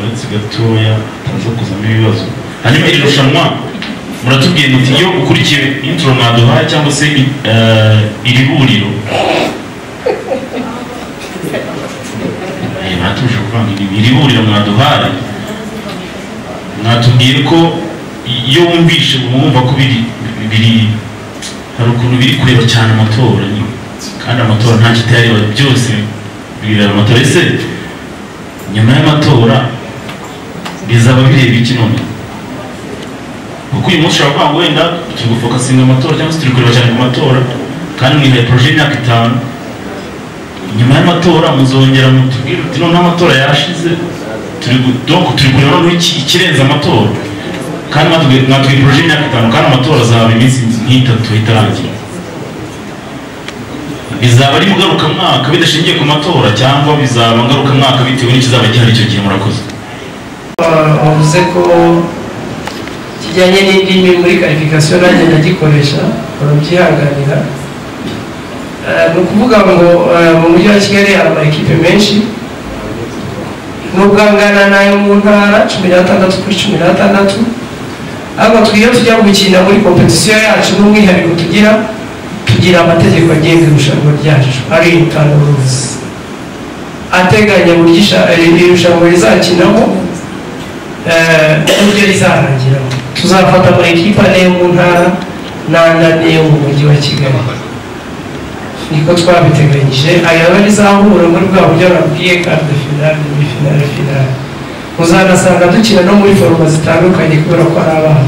uretse gatoya ataza kuzamo ibibazo. Hanyuma iri rushanwa muratubwiye muti iyo ukurikiye intro mwaduhaye cyangwa se iri huriro, baratuje kuvanga indimi, iri huriro mwaduhaye mwatubwiye ko iyo wumvishe wumva ko biri hari ukuntu biri kureba cyane amatora, kandi amatora nta kitayareba, byose bireba amatora. Ese nyuma y'amatora bizaba bireba iki none? Kuko uyu munsi ushobora kuvuga ngo wenda turi gufokasinga amatora cyangwa se turi kureba cyane ku matora, kandi mwihaye poroje y'imyaka 5. Nyuma y'amatora muzongera mutubwire uti noneho amatora yarashize, turi kureba noneho ikirenze amatora, kandi mwatubwiye poroje y'imyaka 5 kandi amatora azaba iminsi nk'itatu itarangira. Bizaba ari ngarukamwaka bidashingiye ku matora cyangwa bizaba ngarukamwaka bitewe n'ikizaba gihari icyo gihe? Murakoze. Wavuze ko kijyanye n'indimi muri qualification nanjye ndagikoresha, urabyihanganira. Ni ukuvuga ngo mu mujyi wa Kigali hari ama ekipe menshi, nubwo angana n'ayo mu ntara 16 kuri 16, ariko twiyo tujya gukina muri competition yacu n'umwihariko tugira amategeko agenga irushanwa ryacu ari internal rules ateganya buryo irushanwa rizakinamo n'uburyo rizarangiramo. Tuzafata ama ekipe ane yo mu ntara n'andi ane yo mu mujyi wa Kigali, niko twabiteganyije. Aya rizahura muri bwa buryo nabwiye quart de finale, demi finale, finale. Uzanasanga dukina no muri foroma zitandukanye kubera ko ari abana.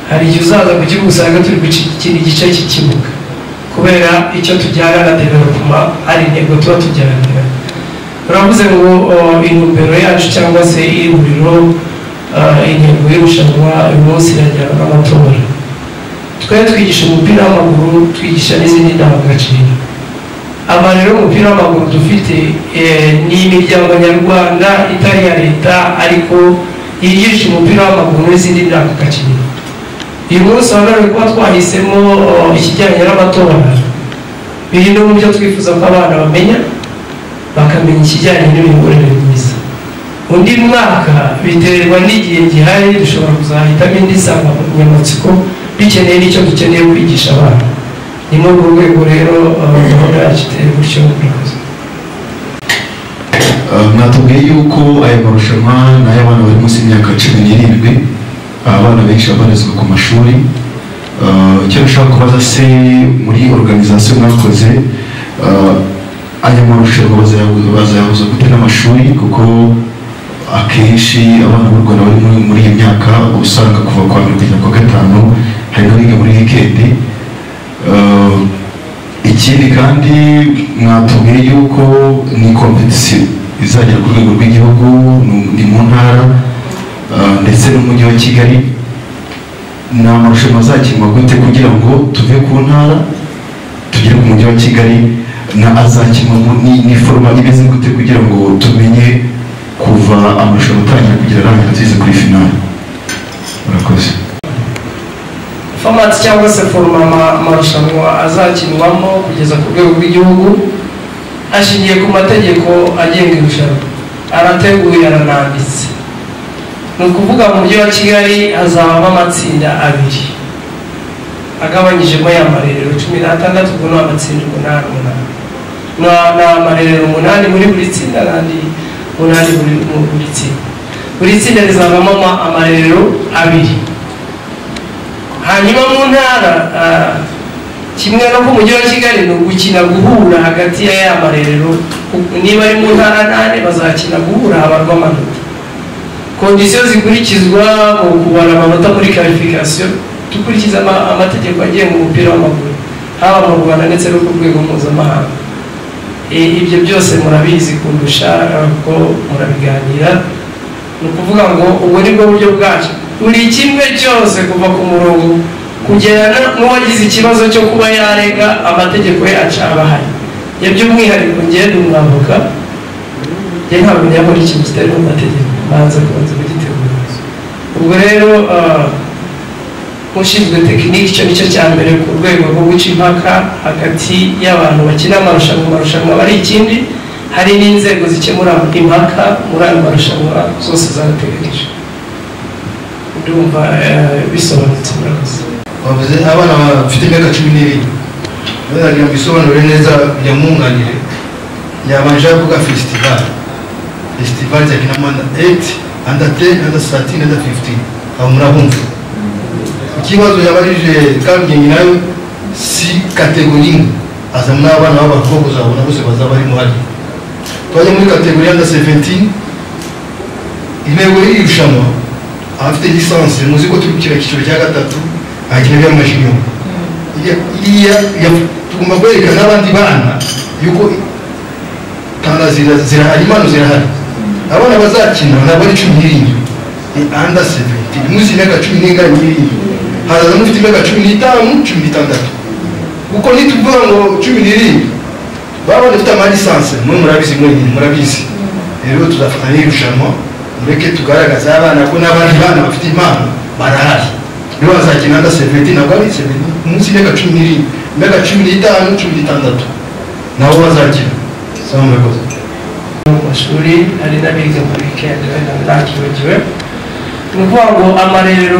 Hari igihe uzaza ku kibuga usanga turi gukina igice cy'ikibuga kubera icyo tujyana na development ari intego tuba tujyana. Uravuze ngo intumbero yacu cyangwa se ihuriro, intego y'irushanwa uyu munsi irajyana n'amatora. Twe twigisha umupira w'amaguru, twigisha n'izindi ndangagaciro. Ama rero umupira w'amaguru dufite ni imiryango nyarwanda itari iya leta ariko yigisha umupira w'amaguru n'izindi ndangagaciro. Uyu munsi wa kuba twahisemo ikijyanye n'amatora biri no mu byo twifuza ko abana bamenya, bakamenya ikijyanye n'imiyoborere myiza. Undi mwaka biterwa n'igihe gihari, dushobora kuzahitamo indi nsanganyamatsiko bikeneye n'icyo dukeneye kwigisha abana. Ni muri urwo rwego rero gahunda yacu iteye gutyo. Murakoze. Mwatubwiye yuko aya marushanwa ni ay'abana bari munsi y'imyaka 17, abana benshi babarizwa ku mashuri. Icyo nshaka kubaza se, muri organisation mwakoze, aya marushanwa bazayahuza gute n'amashuri? Kuko akenshi abana b'u Rwanda bari muri iyi myaka usanga kuva kwa mbere kugera kwa gatanu, hari n'abiga muri weekend. Ikindi kandi, mwatubwiye yuko ni competition izagera ku rwego rw'igihugu, ni mu ntara ndetse n'umujyi wa Kigali. Ni amarushanwa azakinwa gute kugira ngo tuve ku ntara tugere ku mujyi wa Kigali? Na azakinwa ni format imeze gute kugira ngo tumenye kuva amarushanwa atangira kugera arangira tugeze kuri finale? Murakoze. Format cyangwa se format amarushanwa azakinwamo kugeza ku rwego rw'igihugu ashingiye ku mategeko agenga irushanwa, arateguye, arananditse. Ni ukuvuga mu mujyi wa Kigali hazabamo amatsinda abiri agabanyijemo ya marerero 16. Ubwo ni amatsinda umunani umunani, ni amarerero umunani muri buri tsinda n'andi umunani muri buri tsinda. Buri tsinda rizabamo amarerero abiri. Hanyuma mu ntara, kimwe no ku mujyi wa Kigali, ni ugukina guhura hagati ya ya marerero. Niba ari mu ntara nane, bazakina guhura, habarwa amanota. Conditions zikurikizwa mu kubara amanota muri qualification, dukurikiza amategeko agenga umupira w'amaguru haba mu Rwanda ndetse no ku rwego mpuzamahanga. Ibyo byose murabizi kundusha kuko murabiganira. Ni ukuvuga ngo ubwo ni bwo buryo bwacu, buri kimwe cyose kuva ku murongo kugera n'uwagize ikibazo cyo kuba yarega, amategeko yacu aba ahari. Ibyo by'umwihariko, ngende umwavoka, njye ntabwo nyakora ikintu kitari mu mategeko, banza kubanza kugitegura. Ubwo rero ushinzwe tekiniki, icyo nicyo cya mbere ku rwego rwo guca impaka hagati y'abantu bakina amarushanwa. Amarushanwa aba ari ikindi, hari n'inzego zikemura impaka muri ayo marushanwa, zose zarateganyijwe. Ndumva bisobanutse, murakoze. Bavuze abana bafite imyaka 17, baragira ngo bisobanure neza kugira mwunganire. Yabanje avuga festival zakinamo under 8, under 10, under 13, under 15. Aho murabumva. Ikibazo yabajije Kabigenge nayo si catégorie imwe, azamo n'abana b'abakobwa, uzabona bose bazaba barimo. Hari twajya muri catégorie under 17. Intego y'iri rushanwa, abafite licence, muzi ko turi gukina icyiciro cya gatatu, akina by'ama junior iriya. Tugomba kwereka n'abandi bana yuko talent zirahari, impano zirahari. Abana bazakina ntabwo ari 17, ni under 17, munsi y'imyaka cumi n'ingana n'irindwi. Hazaza n'ufite imyaka 15, 16, kuko nituvuga ngo 17, baba bafite ama licence, mwe murabizi, mwenyine murabizi. Rero tuzafata n'irushanwa, mureke tugaragaza abana ko n'abandi bana bafite impano barahari. Nibo bazakina under 17, ntabwo ari 17, munsi y'imyaka 17, imyaka 15, 16, nabo bazakina. Sawa, murakoze. Mu mashuri hari n'abiga muri weekend, wenda ntakibagiwe. Ni ukuvuga ngo amarerero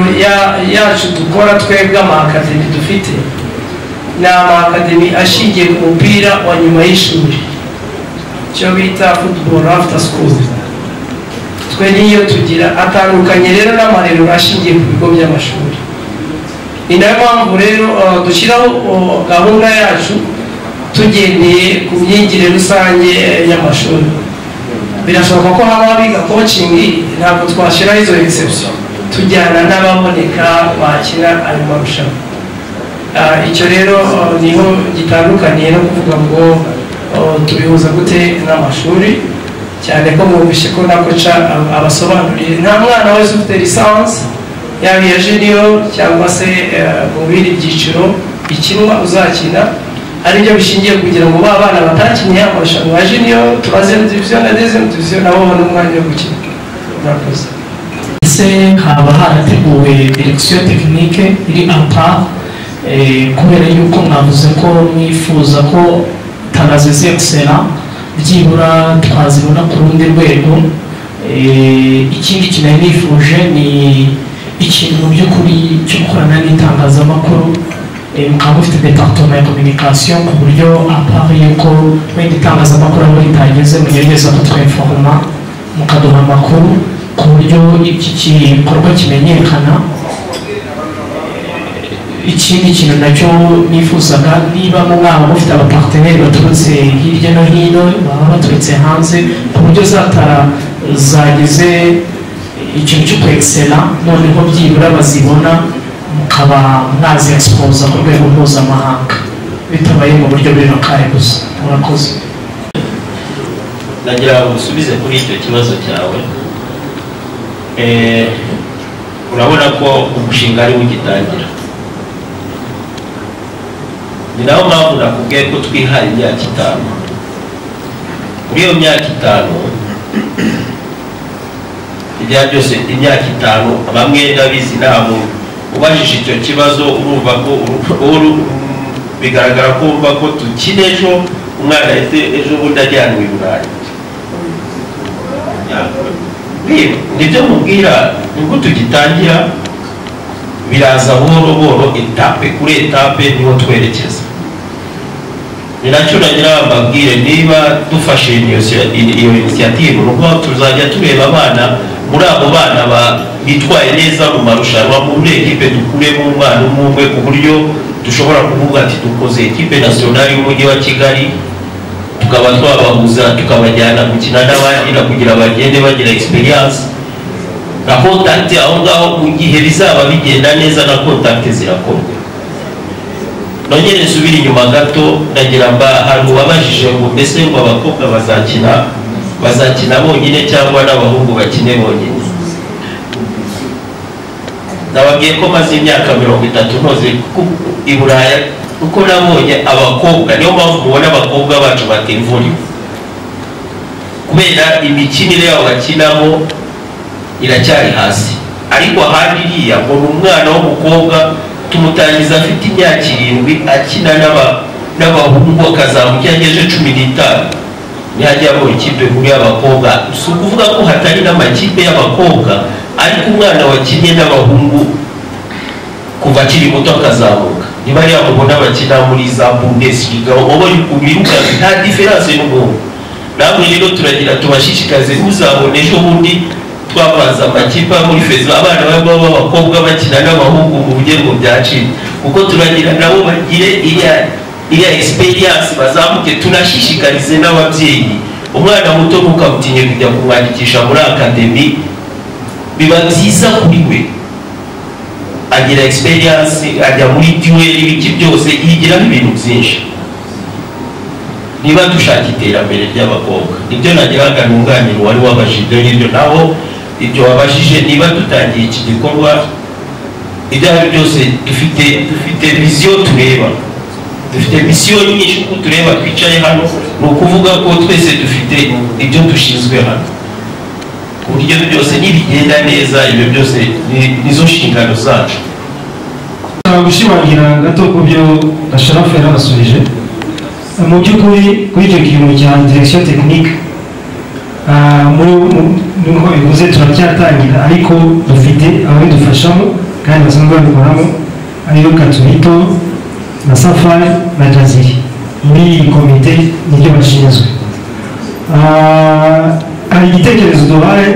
yacu dukora twebwe, ama academy dufite ni ama academy ashingiye ku mupira wa nyuma y'ishuri, icyo bita football after school. Twe niyo tugira, atandukanye rero n'amarerero ashingiye ku bigo by'amashuri. Ni nayo mpamvu rero dushyiraho gahunda yacu tugendeye ku myigire rusange y'amashuri. Birashoboka ko haba abiga coaching, ntabwo twashyiraho izo exception, tujyana n'ababoneka bakina ayo marushanwa. Icyo rero niho gitandukaniye no kuvuga ngo tubihuza gute n'amashuri, cyane ko mwumvishe ko na coach abasobanuriye, nta mwana wese ufite licence yaba iya junior cyangwa se mu bindi byiciro bikinwa uzakina. Aribyo bishingiye kugira ngo ba bana batakinnye amarushanwa ya junior, troisième division na deuxième division, nabo babone umwanya wo gukina. Murakoze. Ese haba harateguwe direction technique iri à part? Kubera yuko mwavuze ko mwifuza ko talent z'excella byibura twazibona ku rundi rwego. Ikindi kintu nari nifuje ni ikintu mu by'ukuri cyo gukorana n'itangazamakuru. Mukaba mufite département ya communication, ku buryo à part yuko wenda itangazamakuru aho ritageze, mugerageza kutwinforma, mukaduha amakuru ku buryo iki gikorwa kimenyekana. Ikindi kintu nacyo nifuzaga, niba mwaba mufite abapartenaires baturutse hirya no hino, baba baturutse hanze, ku buryo za talent zagize ikintu cyo kwexcella, noneho byibura bazibona, mukaba mwazi exposa ku rwego mpuzamahanga, bitabaye mu buryo buri local gusa. Murakoze. Nagira ngo usubize kuri icyo kibazo cyawe. Urabona ko umushinga ari ugitangira, ni nayo mpamvu nakubwiye ko twihaye imyaka 5. Muri iyo myaka 5, ibya byose, imyaka 5, bamwe ndabizi, ntabwo ubajije icyo kibazo, urumva ko bigaragara ko wumva ko tukina ejo, umwana ahite ejo bundi ajyanwe i Burayi. Nibyo mubwira, nibwo tugitangira, biraza buhoro buhoro, étape kuri étape, niho twerekeza. Ni nacyo nagira mbabwire, niba dufashe iyo initiative, ni ukuvuga tuzajya tureba abana, muri abo bana bitwaye neza mu marushanwa, muri ekipe dukuremo umwana umwe umwe, ku buryo dushobora kuvuga ati dukoze ekipe nationale y'umujyi wa Kigali, tukaba twabahuza, tukabajyana gukina n'abandi, na kugira bagende bagira experience na contact aho ngaho. Mu gihe bizaba bigenda neza, na contact zirakorwa. Nongere nsubire inyuma gato, ndagira mba hari uwabajije ngo mbese ngo abakobwa bazakina bonyine cyangwa n'abahungu bakine bonyine. Nababwiye ko maze imyaka 30 ntoze i Buraya, kuko nabonye abakobwa, niyo mpamvu mubona abakobwa bacu batimvuriwe, kubera imikinire yabo bakinamo iracyari hasi. Ariko ahandi iriya ngo ni umwana w'umukobwa tumutangiza afite imyaka 7, akina n'abahungu, akazamuka, iyo ageje 15 ntihajya mu ikipe nkuru y'abakobwa. Si ukuvuga ko hatari n'amakipe y'abakobwa, ariko umwana wakinnye n'abahungu kuva akiri muto akazamuka, niba ariya mubona bakina muri za Bundesliga, ubonye ukuntu birukanka, nta différence n'umuhungu. Namwe rero turagira tubashishikaze, muzabona ejo bundi twavanze amakipe muri feza, abana b'abakobwa bakina n'abahungu mu buryo ngo byacitse, kuko turagira nabo bagire iriya experience, bazamuke. Tunashishikarize n'ababyeyi, umwana muto ntukamutinye kujya kumwandikisha muri academy, biba byiza kuri we, agira experience, ajya muri duel, ibiki byose, yigiramo ibintu byinshi. Niba dushaka iterambere ry'abakobwa, nibyo nagiraga nunganira uwari wabajije ibyo ngibyo. Naho ibyo wabajije, niba dutangiye iki gikorwa, ibyo ari byo byose dufite vision tureba, dufite mission nyinshi. Uko tureba twicaye hano, ni ukuvuga ko twese dufite ibyo dushinzwe hano, ku buryo byose nibigenda neza, ibyo byose nizo nshingano zacu. Gushimangira gato ku byo Asharafu yarabasubije, mu by'ukuri kuri icyo kintu cya direction technique, nk'uko bivuze turacyatangira, ariko dufite ababidufashamo kandi basanzwe babikoramo, ariyo Katubito na Safari na Jaziri. Muri iyi komite nibyo bashinzwe. Hari igitekerezo duhaye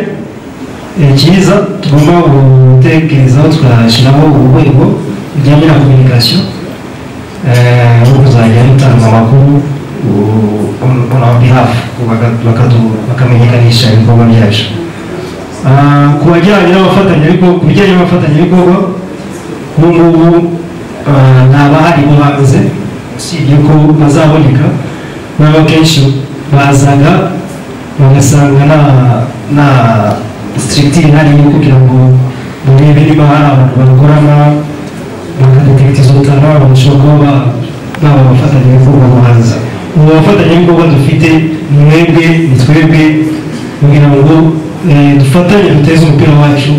cyiza tugomba gutekerezaho, tugashyiraho urwego rujyanye na communication no kuzajya rutanga amakuru on our behalf, bakamenyekanisha ibikorwa byacu. Ku bajyanye n'abafatanyabikorwa, ku bijyanye n'abafatanyabikorwa, ubu ngubu nta bahari bo bameze, usibye ko bazaboneka nabo. Kenshi bazaga bagasanga nta structure ihari yo kugira ngo barebe niba hari abantu bakorana, bakadetekita izo talent, bashobora kuba baba abafatanyabikorwa hanze. Ubu bafatanyabikorwa dufite ni mwebwe, ni twebwe, kugira ngo dufatanye duteze umupira wacu,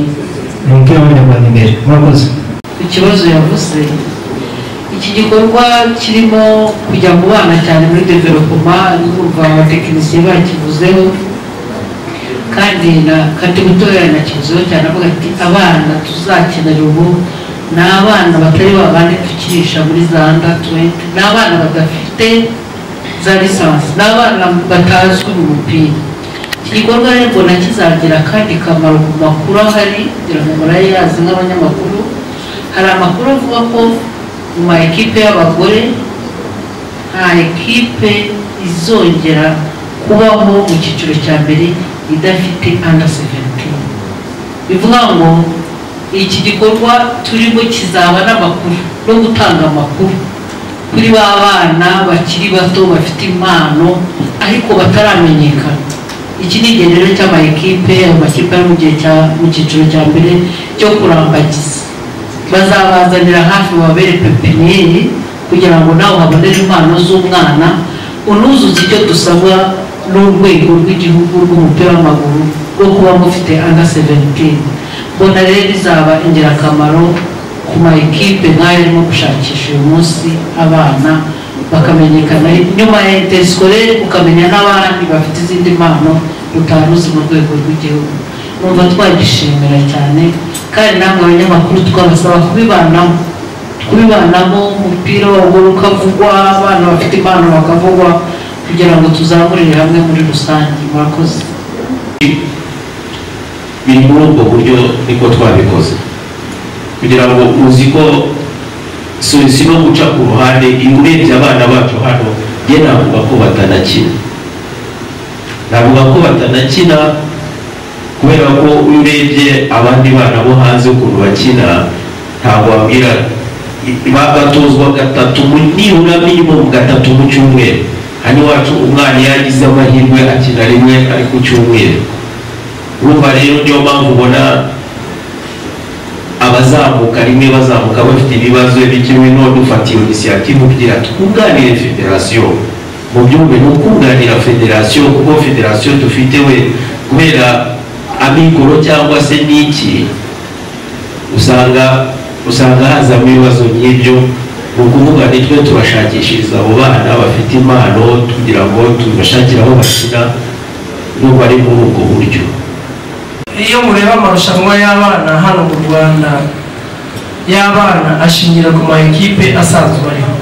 umupira w'Abanyarwanda imbere. Murakoze. Ikibazo yavuze, iki gikorwa kirimo kujya mu bana cyane muri développement, ndumva abatekinisiye bakivuzeho, kandi na Katibutoya yanakivuzeho cyane, avuga ati abana tuzakenera ubu Ni abana batari babandi dukinisha muri za under 20, ni abana badafite za lisansi, ni abana batazwi mu mupira. Iki gikorwa rero mbona kizagira akandi kamaro ku makuru ahari, kugira ngo murayazi nk'abanyamakuru. Hari amakuru avuga ko mu ma ekipe y'abagore nta ekipe izongera kubaho mu cyiciro cya mbere idafite under 17. Bivuga ngo iki gikorwa turimo kizaba n'amakuru no gutanga amakuru kuri ba bana bakiri bato bafite impano ariko bataramenyekana. Iki ni igihe rero cy'ama ekipe, amakipe ari mu gihe cya mu cyiciro cya mbere cyo kurambagiza, bazabazanira hafi babere pepiniyeri kugira ngo nawe habonere impano z'umwana, unuzuze icyo dusabwa n'urwego rw'igihugu rw'umupira w'amaguru rwo kuba mufite under 17. Mbona rero bizaba ingirakamaro ku ma ekipe nk'ayo arimo gushakisha uyu munsi abana bakamenyekana nyuma ya interscolaire, ukamenya n'abandi bafite izindi mpano utaruzi mu rwego rw'igihugu. Numva twagishimira cyane, kandi namwe abanyamakuru twabasaba kubibanamo umupira w'amaguru ukavugwa, abana bafite impano bakavugwa, kugira ngo tuzamurire hamwe muri rusange. Murakoze. Biri muri ubwo buryo niko twabikoze, kugira ngo uzi ko si no guca ku ruhande. Iyo urebye abana bacu hano, njye navuga ko batanakina, navuga ko batanakina kubera ko iyo urebye abandi bana bo hanze ukuntu bakina, ntabwo wabwira batozwa gatatu nibura minimum gatatu mu cyumweru. Hano iwacu umwana iyo agize amahirwe akina rimwe ari ku cyumweru. Urumva rero niyo mpamvu ubona abazamuka rimwe bazamuka bafite ibibazo bikewe. None ufata iyo initiative kugira twunganire federasiyo mu byumve, ni ukunganira federasiyo, kuko federasiyo dufite we kubera amikoro cyangwa se n'iki usanga hazamo ibibazo nk'ibyo. Ni ukuvuga nitwe tubashakishiriza abo bana bafite impano kugira ngo tubashakire aho bakina, n'ubu ari muri ubwo buryo. Iyo mureba amarushanwa y'abana hano mu Rwanda y'abana ashingira ku ma ekipe asanzwe ariho,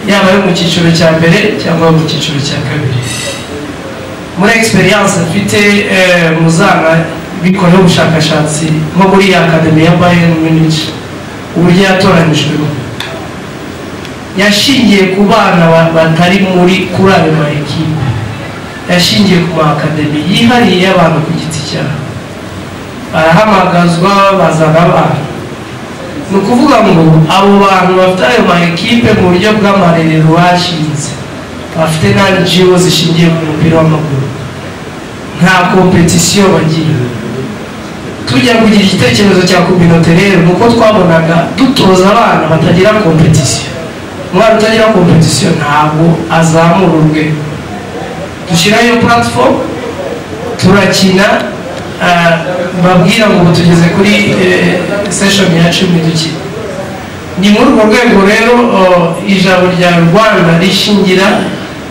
yaba ayo mu cyiciro cya mbere cyangwa mu cyiciro cya kabiri. Muri experience mfite, muzana bikoreho ubushakashatsi, nko muri ya academy ya Bayern Munich, uburyo yatoranyijwemo yashingiye ku bana batari muri kuri ayo ma ekipe, yashingiye ku ma academy yihariye y'abantu ku giti cyabo, barahamagazwa bazana abana. Ni ukuvuga ngo abo bantu bafite ayo ma ekipe mu buryo bw'amarerero bashinze, bafite na NGO zishingiye ku mupira w'amaguru, nta competition bagira. Tujya kugira igitekerezo cya communauté rero, ni uko twabonaga dutoza abana batagira competition. Umwana utagira competition ntabwo azamura urwego. Dushyirayo platform, turakina, babwira ngo tugeze kuri session ya 10 dukina. Ni muri urwo rwego rero ijambo rya Rwanda rishingira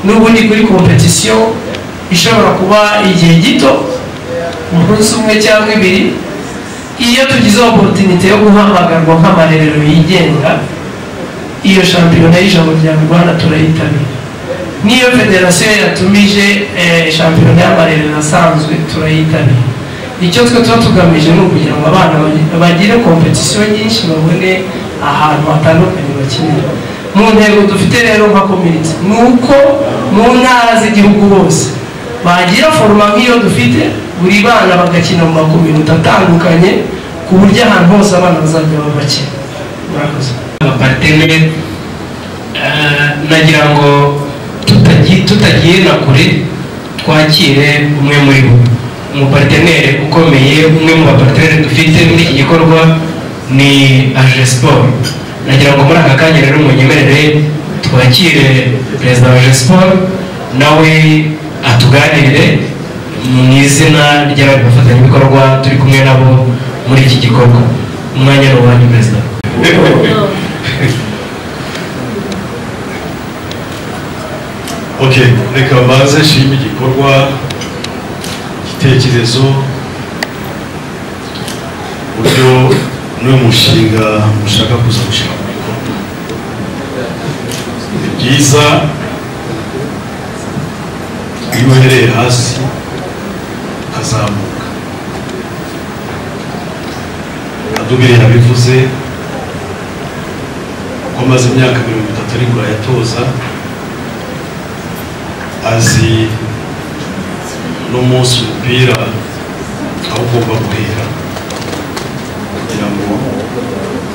n'ubundi kuri competition ishobora kuba igihe gito, umunsi umwe cyangwa ibiri. Iyo tugize opportunité yo guhamagarwa nk'amarerero yigenga, iyo shampiyona y'ijambo rya Rwanda turayitabira. N'iyo federasiyo yatumije shampiyona y'amarerero asanzwe turayitabira. Icyo twe tuba tugamije ni ukugira ngo abana bagire competition nyinshi, babone ahantu hatandukanye bakinira. Mu ntego dufite rero nka community ni uko mu ntara z'igihugu hose bagira foroma nk'iyo dufite, buri bana bagakina mu makominote atandukanye, ku buryo ahantu hose abana bazajya babakina. Murakoze. Abaparteneri, nagira ngo tutagiye na kure twakire umwe muri bo, umuparteneri ukomeye. Umwe mu baparteneri dufite muri iki gikorwa ni AJSPOR. Nagira ngo muri aka kanya rero munyemerere twakire perezida wa AJSPOR, nawe atuganirire mu izina ry'abandi bafatanyabikorwa turi kumwe nabo muri iki gikorwa. Umwanya ni uwanyu perezida. Okay, reka mbanze nshime igikorwa, igitekerezo, uburyo N'uyu mushinga mushaka kuza gushyira mu bikorwa ni byiza. Iyo uhereye hasi ukazamuka, Adubiri yabivuze ko amaze imyaka 30 ari kurayatoza, azi n'umunsi umupira aho ugomba guhera kugira ngo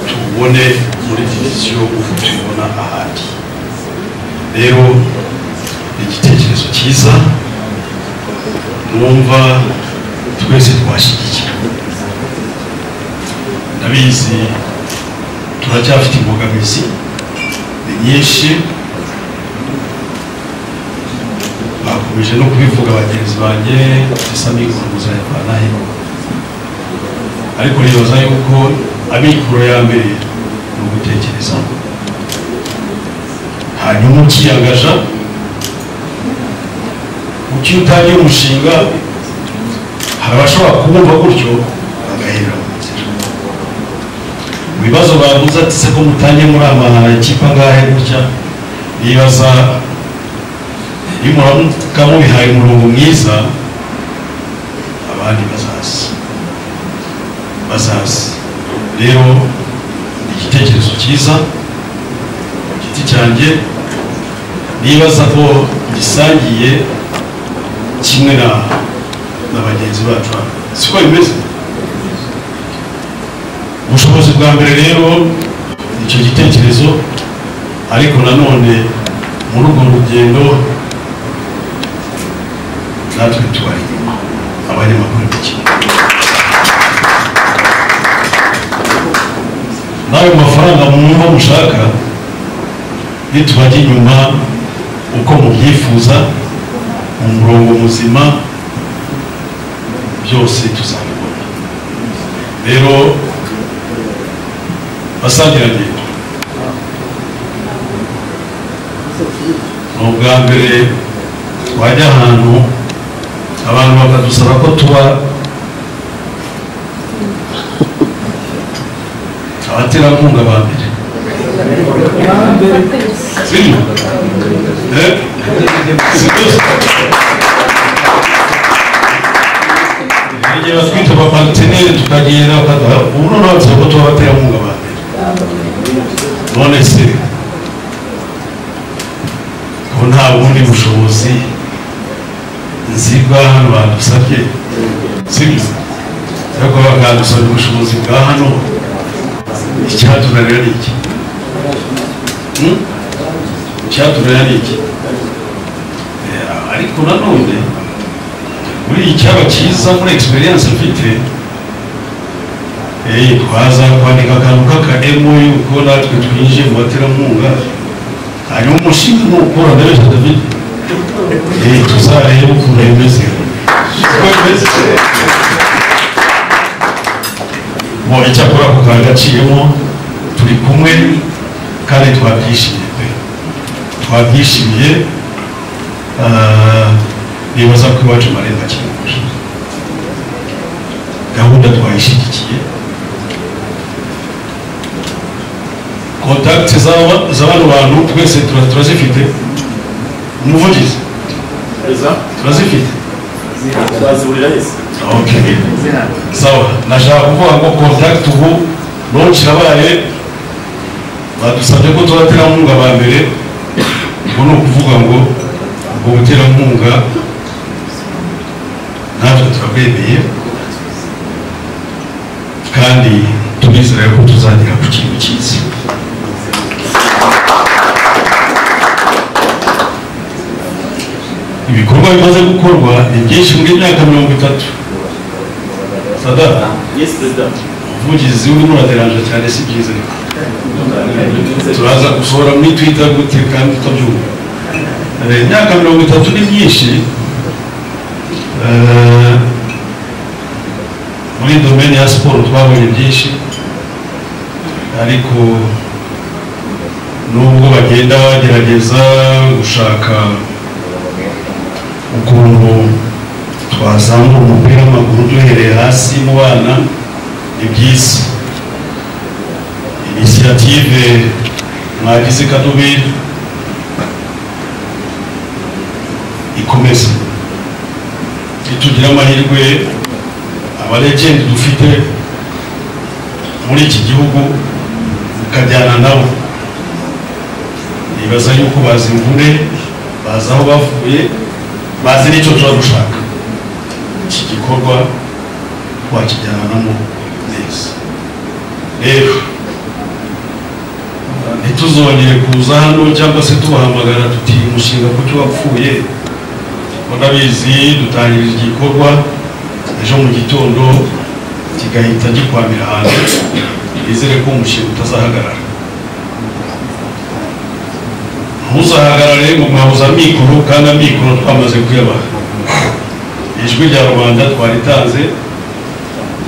tuwubone muri diviziyo uko tubibona ahandi. Rero ni igitekerezo cyiza numva twese twashyigikira. Ndabizi turacyafite imbogamizi ni nyinshi, bakomeje no kubivuga bagenzi banjye, ese amikoro muzayavana he? Ariko nibaza yuko amikoro ya mbere ni ugutekereza, hanyuma ukiyangaja. Ukiyo utangiye umushinga hari abashobora kubumva gutyo bagahera mu nzira. Mu bibazo bavuze ati se ko mutangiye muri amakipe angahe gutya, nibaza iyo muramuka mubihaye umurongo mwiza abandi bazaza. Rero ni igitekerezo cyiza ku giti cyanjye, nibaza ko gisangiye kimwe na bagenzi bacu hano, siko bimeze. Ubushobozi bwa mbere rero icyo gitekerezo, ariko nanone muri urwo rugendo natwe tubari inyuma abanyamakuru b'imikino. N'ayo mafaranga mwumva mushaka nitubajya inyuma uko mubyifuza mu murongo muzima byose tuzabibona. Rero basangirangendo, ni ubwa mbere twajya ahantu abantu bakadusaba ko tuba abaterankunga ba mbere. Sibyo? Igihe batwita abaparteneri tukagenda bakaduha, ubu noneho basaba ko tuba abaterankunga ba mbere. None se ko nta bundi bushobozi nzi bwa hano badusabye, sibyo? Ariko bakadusabye ubushobozi bwa hano, icyatunanira ni iki? Icyatunanira ni iki? Ariko nanone muri icyaba cyiza muri experience mfite, twaza kwandika akantu k'akademo yuko natwe twinjiye mu baterankunga, hanyuma umushinga nukora ndabeshya David, tuzarebe ukuntu bimeze. Uko bimeze bo, icyakora ako kagaciyemo turi kumwe kandi twabyishimiye pe, twabyishimiye. Nibaza ko iwacu amarembo akinguje, gahunda twayishyigikiye. Kontakiti z'abano bantu twese turazifite, umuvugizi turazifite. Okay, sawa. Nashaka kuvuga ngo kontakiti ubu launch irabaye, badusabye ko tubaterankunga ba mbere. Ubwo ni ukuvuga ngo ubwo buterankunga natwe turabwemeye kandi turizera ko tuzagera ku kintu cyiza. Ibikorwa bimaze gukorwa ni byinshi muri myaka 30. Sada, Yes, President. Umuvugizi urimo uraderanje cyane, si byiza. Turaza gusohora muri Twitter gute kandi tutabyumva. Imyaka 30 ni myinshi. Muri domaine ya siporo twabonye byinshi, ariko nubwo bagenda bagerageza gushaka ukuntu twazamura umupira w'amaguru duhereye hasi mu bana, ni byiza. Initiative mwagize Kadubiri ikomeza itugira amahirwe abalegend dufite muri iki gihugu ukajyana nabo. Nibaza yuko bazi imvune, bazi aho bavuye, bazi n'icyo tuba dushaka. Iki gikorwa twakijyanamo neza. Rero ntituzongere kuza hano cyangwa se tubahamagara tuti umushinga kuki wapfuye. Ndabizi dutangirije igikorwa ejo mu gitondo kigahita gikwamira ahantu. Nizere ko umushinga utazahagarara. Ntuzahagarare ngo mwabuze amikoro, kandi amikoro twamaze kuyabaha. Ijwi rya rubanda twaritanze,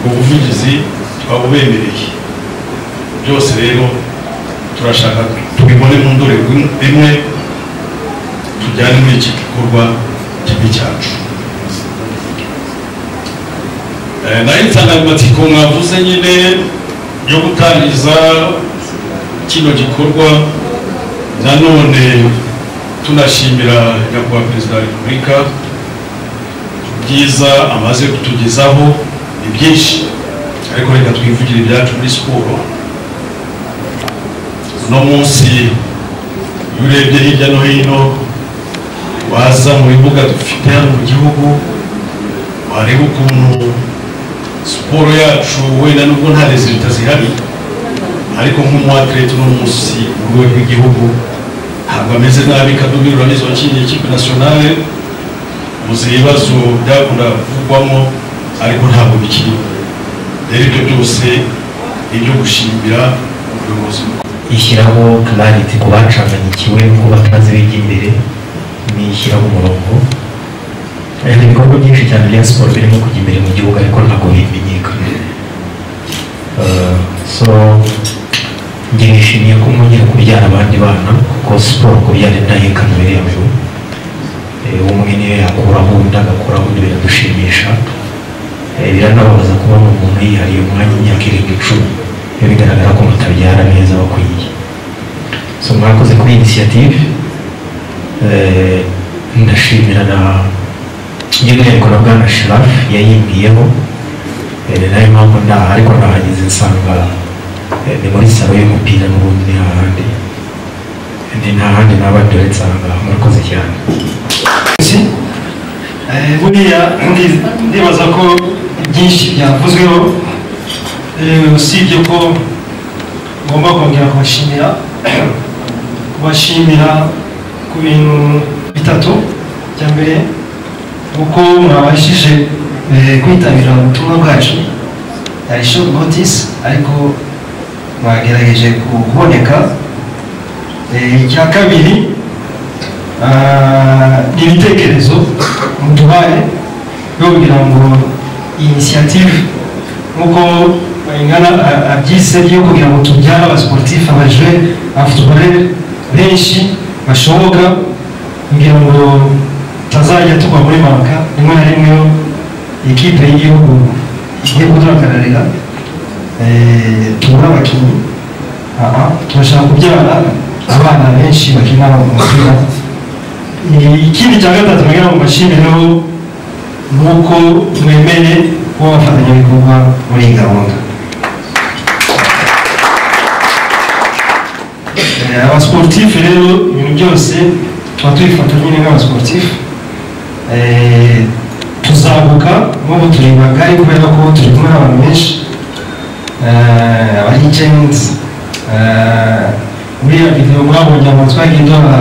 ubuvugizi twabubemereye. Byose rero turashaka tubibone mu ndorerwamo imwe, tujyane muri iki gikorwa kibi cyacu. Nayo insanganyamatsiko mwavuze nyine yo gutangiza kino gikorwa, nanone tunashimira Nyakubahwa Perezida wa Repubulika byiza amaze kutugezaho ni byinshi, ariko reka twivugire ibyacu muri siporo. Uno munsi iyo urebye hirya no hino, waza mu bibuga dufite hano mu gihugu, wareba ukuntu siporo yacu wenda nubwo nta resultat zihari, ariko nk'umuatlete uno munsi mu rwego rw'igihugu ntabwo ameze nabi. Kadubiri urabizi wakiniye ikipe nationale, muzi ibibazo byakunda kuvugwamo, ariko ntabwo bikiri. Rero ibyo byose ni ibyo gushimira ubuyobozi. Ishyiraho clarity ku bacanganyikiwe ko batazi bijya imbere, nishyiraho umurongo. Hari ibikorwa byinshi cyane bya siporo birimo kujya imbere mu gihugu, ariko ntabwo bimenyekana. So njye nishimiye ko mwongera kubyara abandi bana, kuko siporo kubyara indahekana biriya. Umwe niyo yakuraho undi agakuraho undi, biradushimisha. Biranababaza kubona umuntu yihariye umwanya imyaka 7 10, biba bigaragara ko mutabyara neza bakwiye. So mwakoze kuri initiative. Ndashimira na by'umwihariko na Bwana Shiraf yayimbwiyeho, ni nayo mpamvu ndaha, ariko nahageze nsanga ni muri salo y'umupira n'ubundi ni hahandi, ni nta handi naba ndetse aha ngaha. Murakoze cyane. Buriya ndibaza ko byinshi byavuzweho, usibye ko ngomba kongera kubashimira ku bintu bitatu. Icya mbere uko mwabashije kwitabira ubutumwa bwacu, yari short notice ariko mwagerageje kuboneka. Icya kabiri ni ibitekerezo muduhaye byo kugira ngo initiative nk'uko Bayingana abyise yo kugira ngo tubyare abasportif, abajeunes, abafootballeurs benshi bashoboka, kugira ngo tutazajya tugwa muri manka rimwe na rimwe ikipe y'igihugu igiye kuduhagararira tubura abakinnyi. Turashaka kubyara abana benshi bakina umupira. Ikindi cya gatatu nagira ngo mbashimireho ni uko mwemeye kuba abafatanyabikorwa muri iyi gahunda. Abasportif rero ibintu byose tuba tubifata nyine nk'abasportif, tuzaguka. Nk'ubu turi bagari kubera ko turi kumwe n'abantu benshi, aba legends. Muri iyo video mwabonye abantu twagiye duha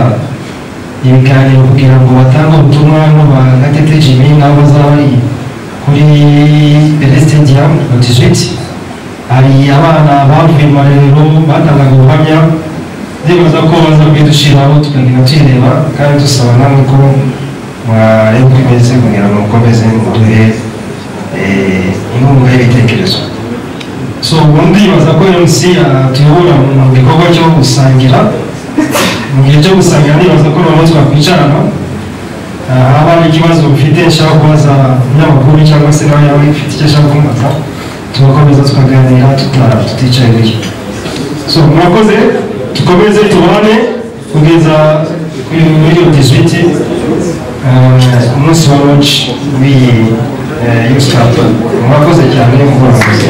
ibiganiro kugira ngo batange ubutumwa, ba Gatete Jimmy nabo bazaba bari kuri Pele Stadium le 18. Hari abana bavuye mu marerero batangaga ubuhamya, ndibaza ko baza kubidushyiraho tukagenda tuyireba, kandi dusaba namwe ko mwareba uko imeze kugira ngo mukomeze muduhe inkunga y'ibitekerezo. So ubu ndibaza ko MC atuyobora mu gikorwa cyo gusangira. Mu gihe cyo gusangira ndibaza ko noneho twakwicarana, haba hari ikibazo ufite nshaka kubaza umunyamakuru cyangwa se nawe yaba ufite icyo ashaka kumubaza, tugakomeza tukaganira tuticaye gutya. So murakoze, dukomeze tubane kugeza muri iyo 18, umunsi wa launch w'iyi Youth Cup. Murakoze cyane, murakoze.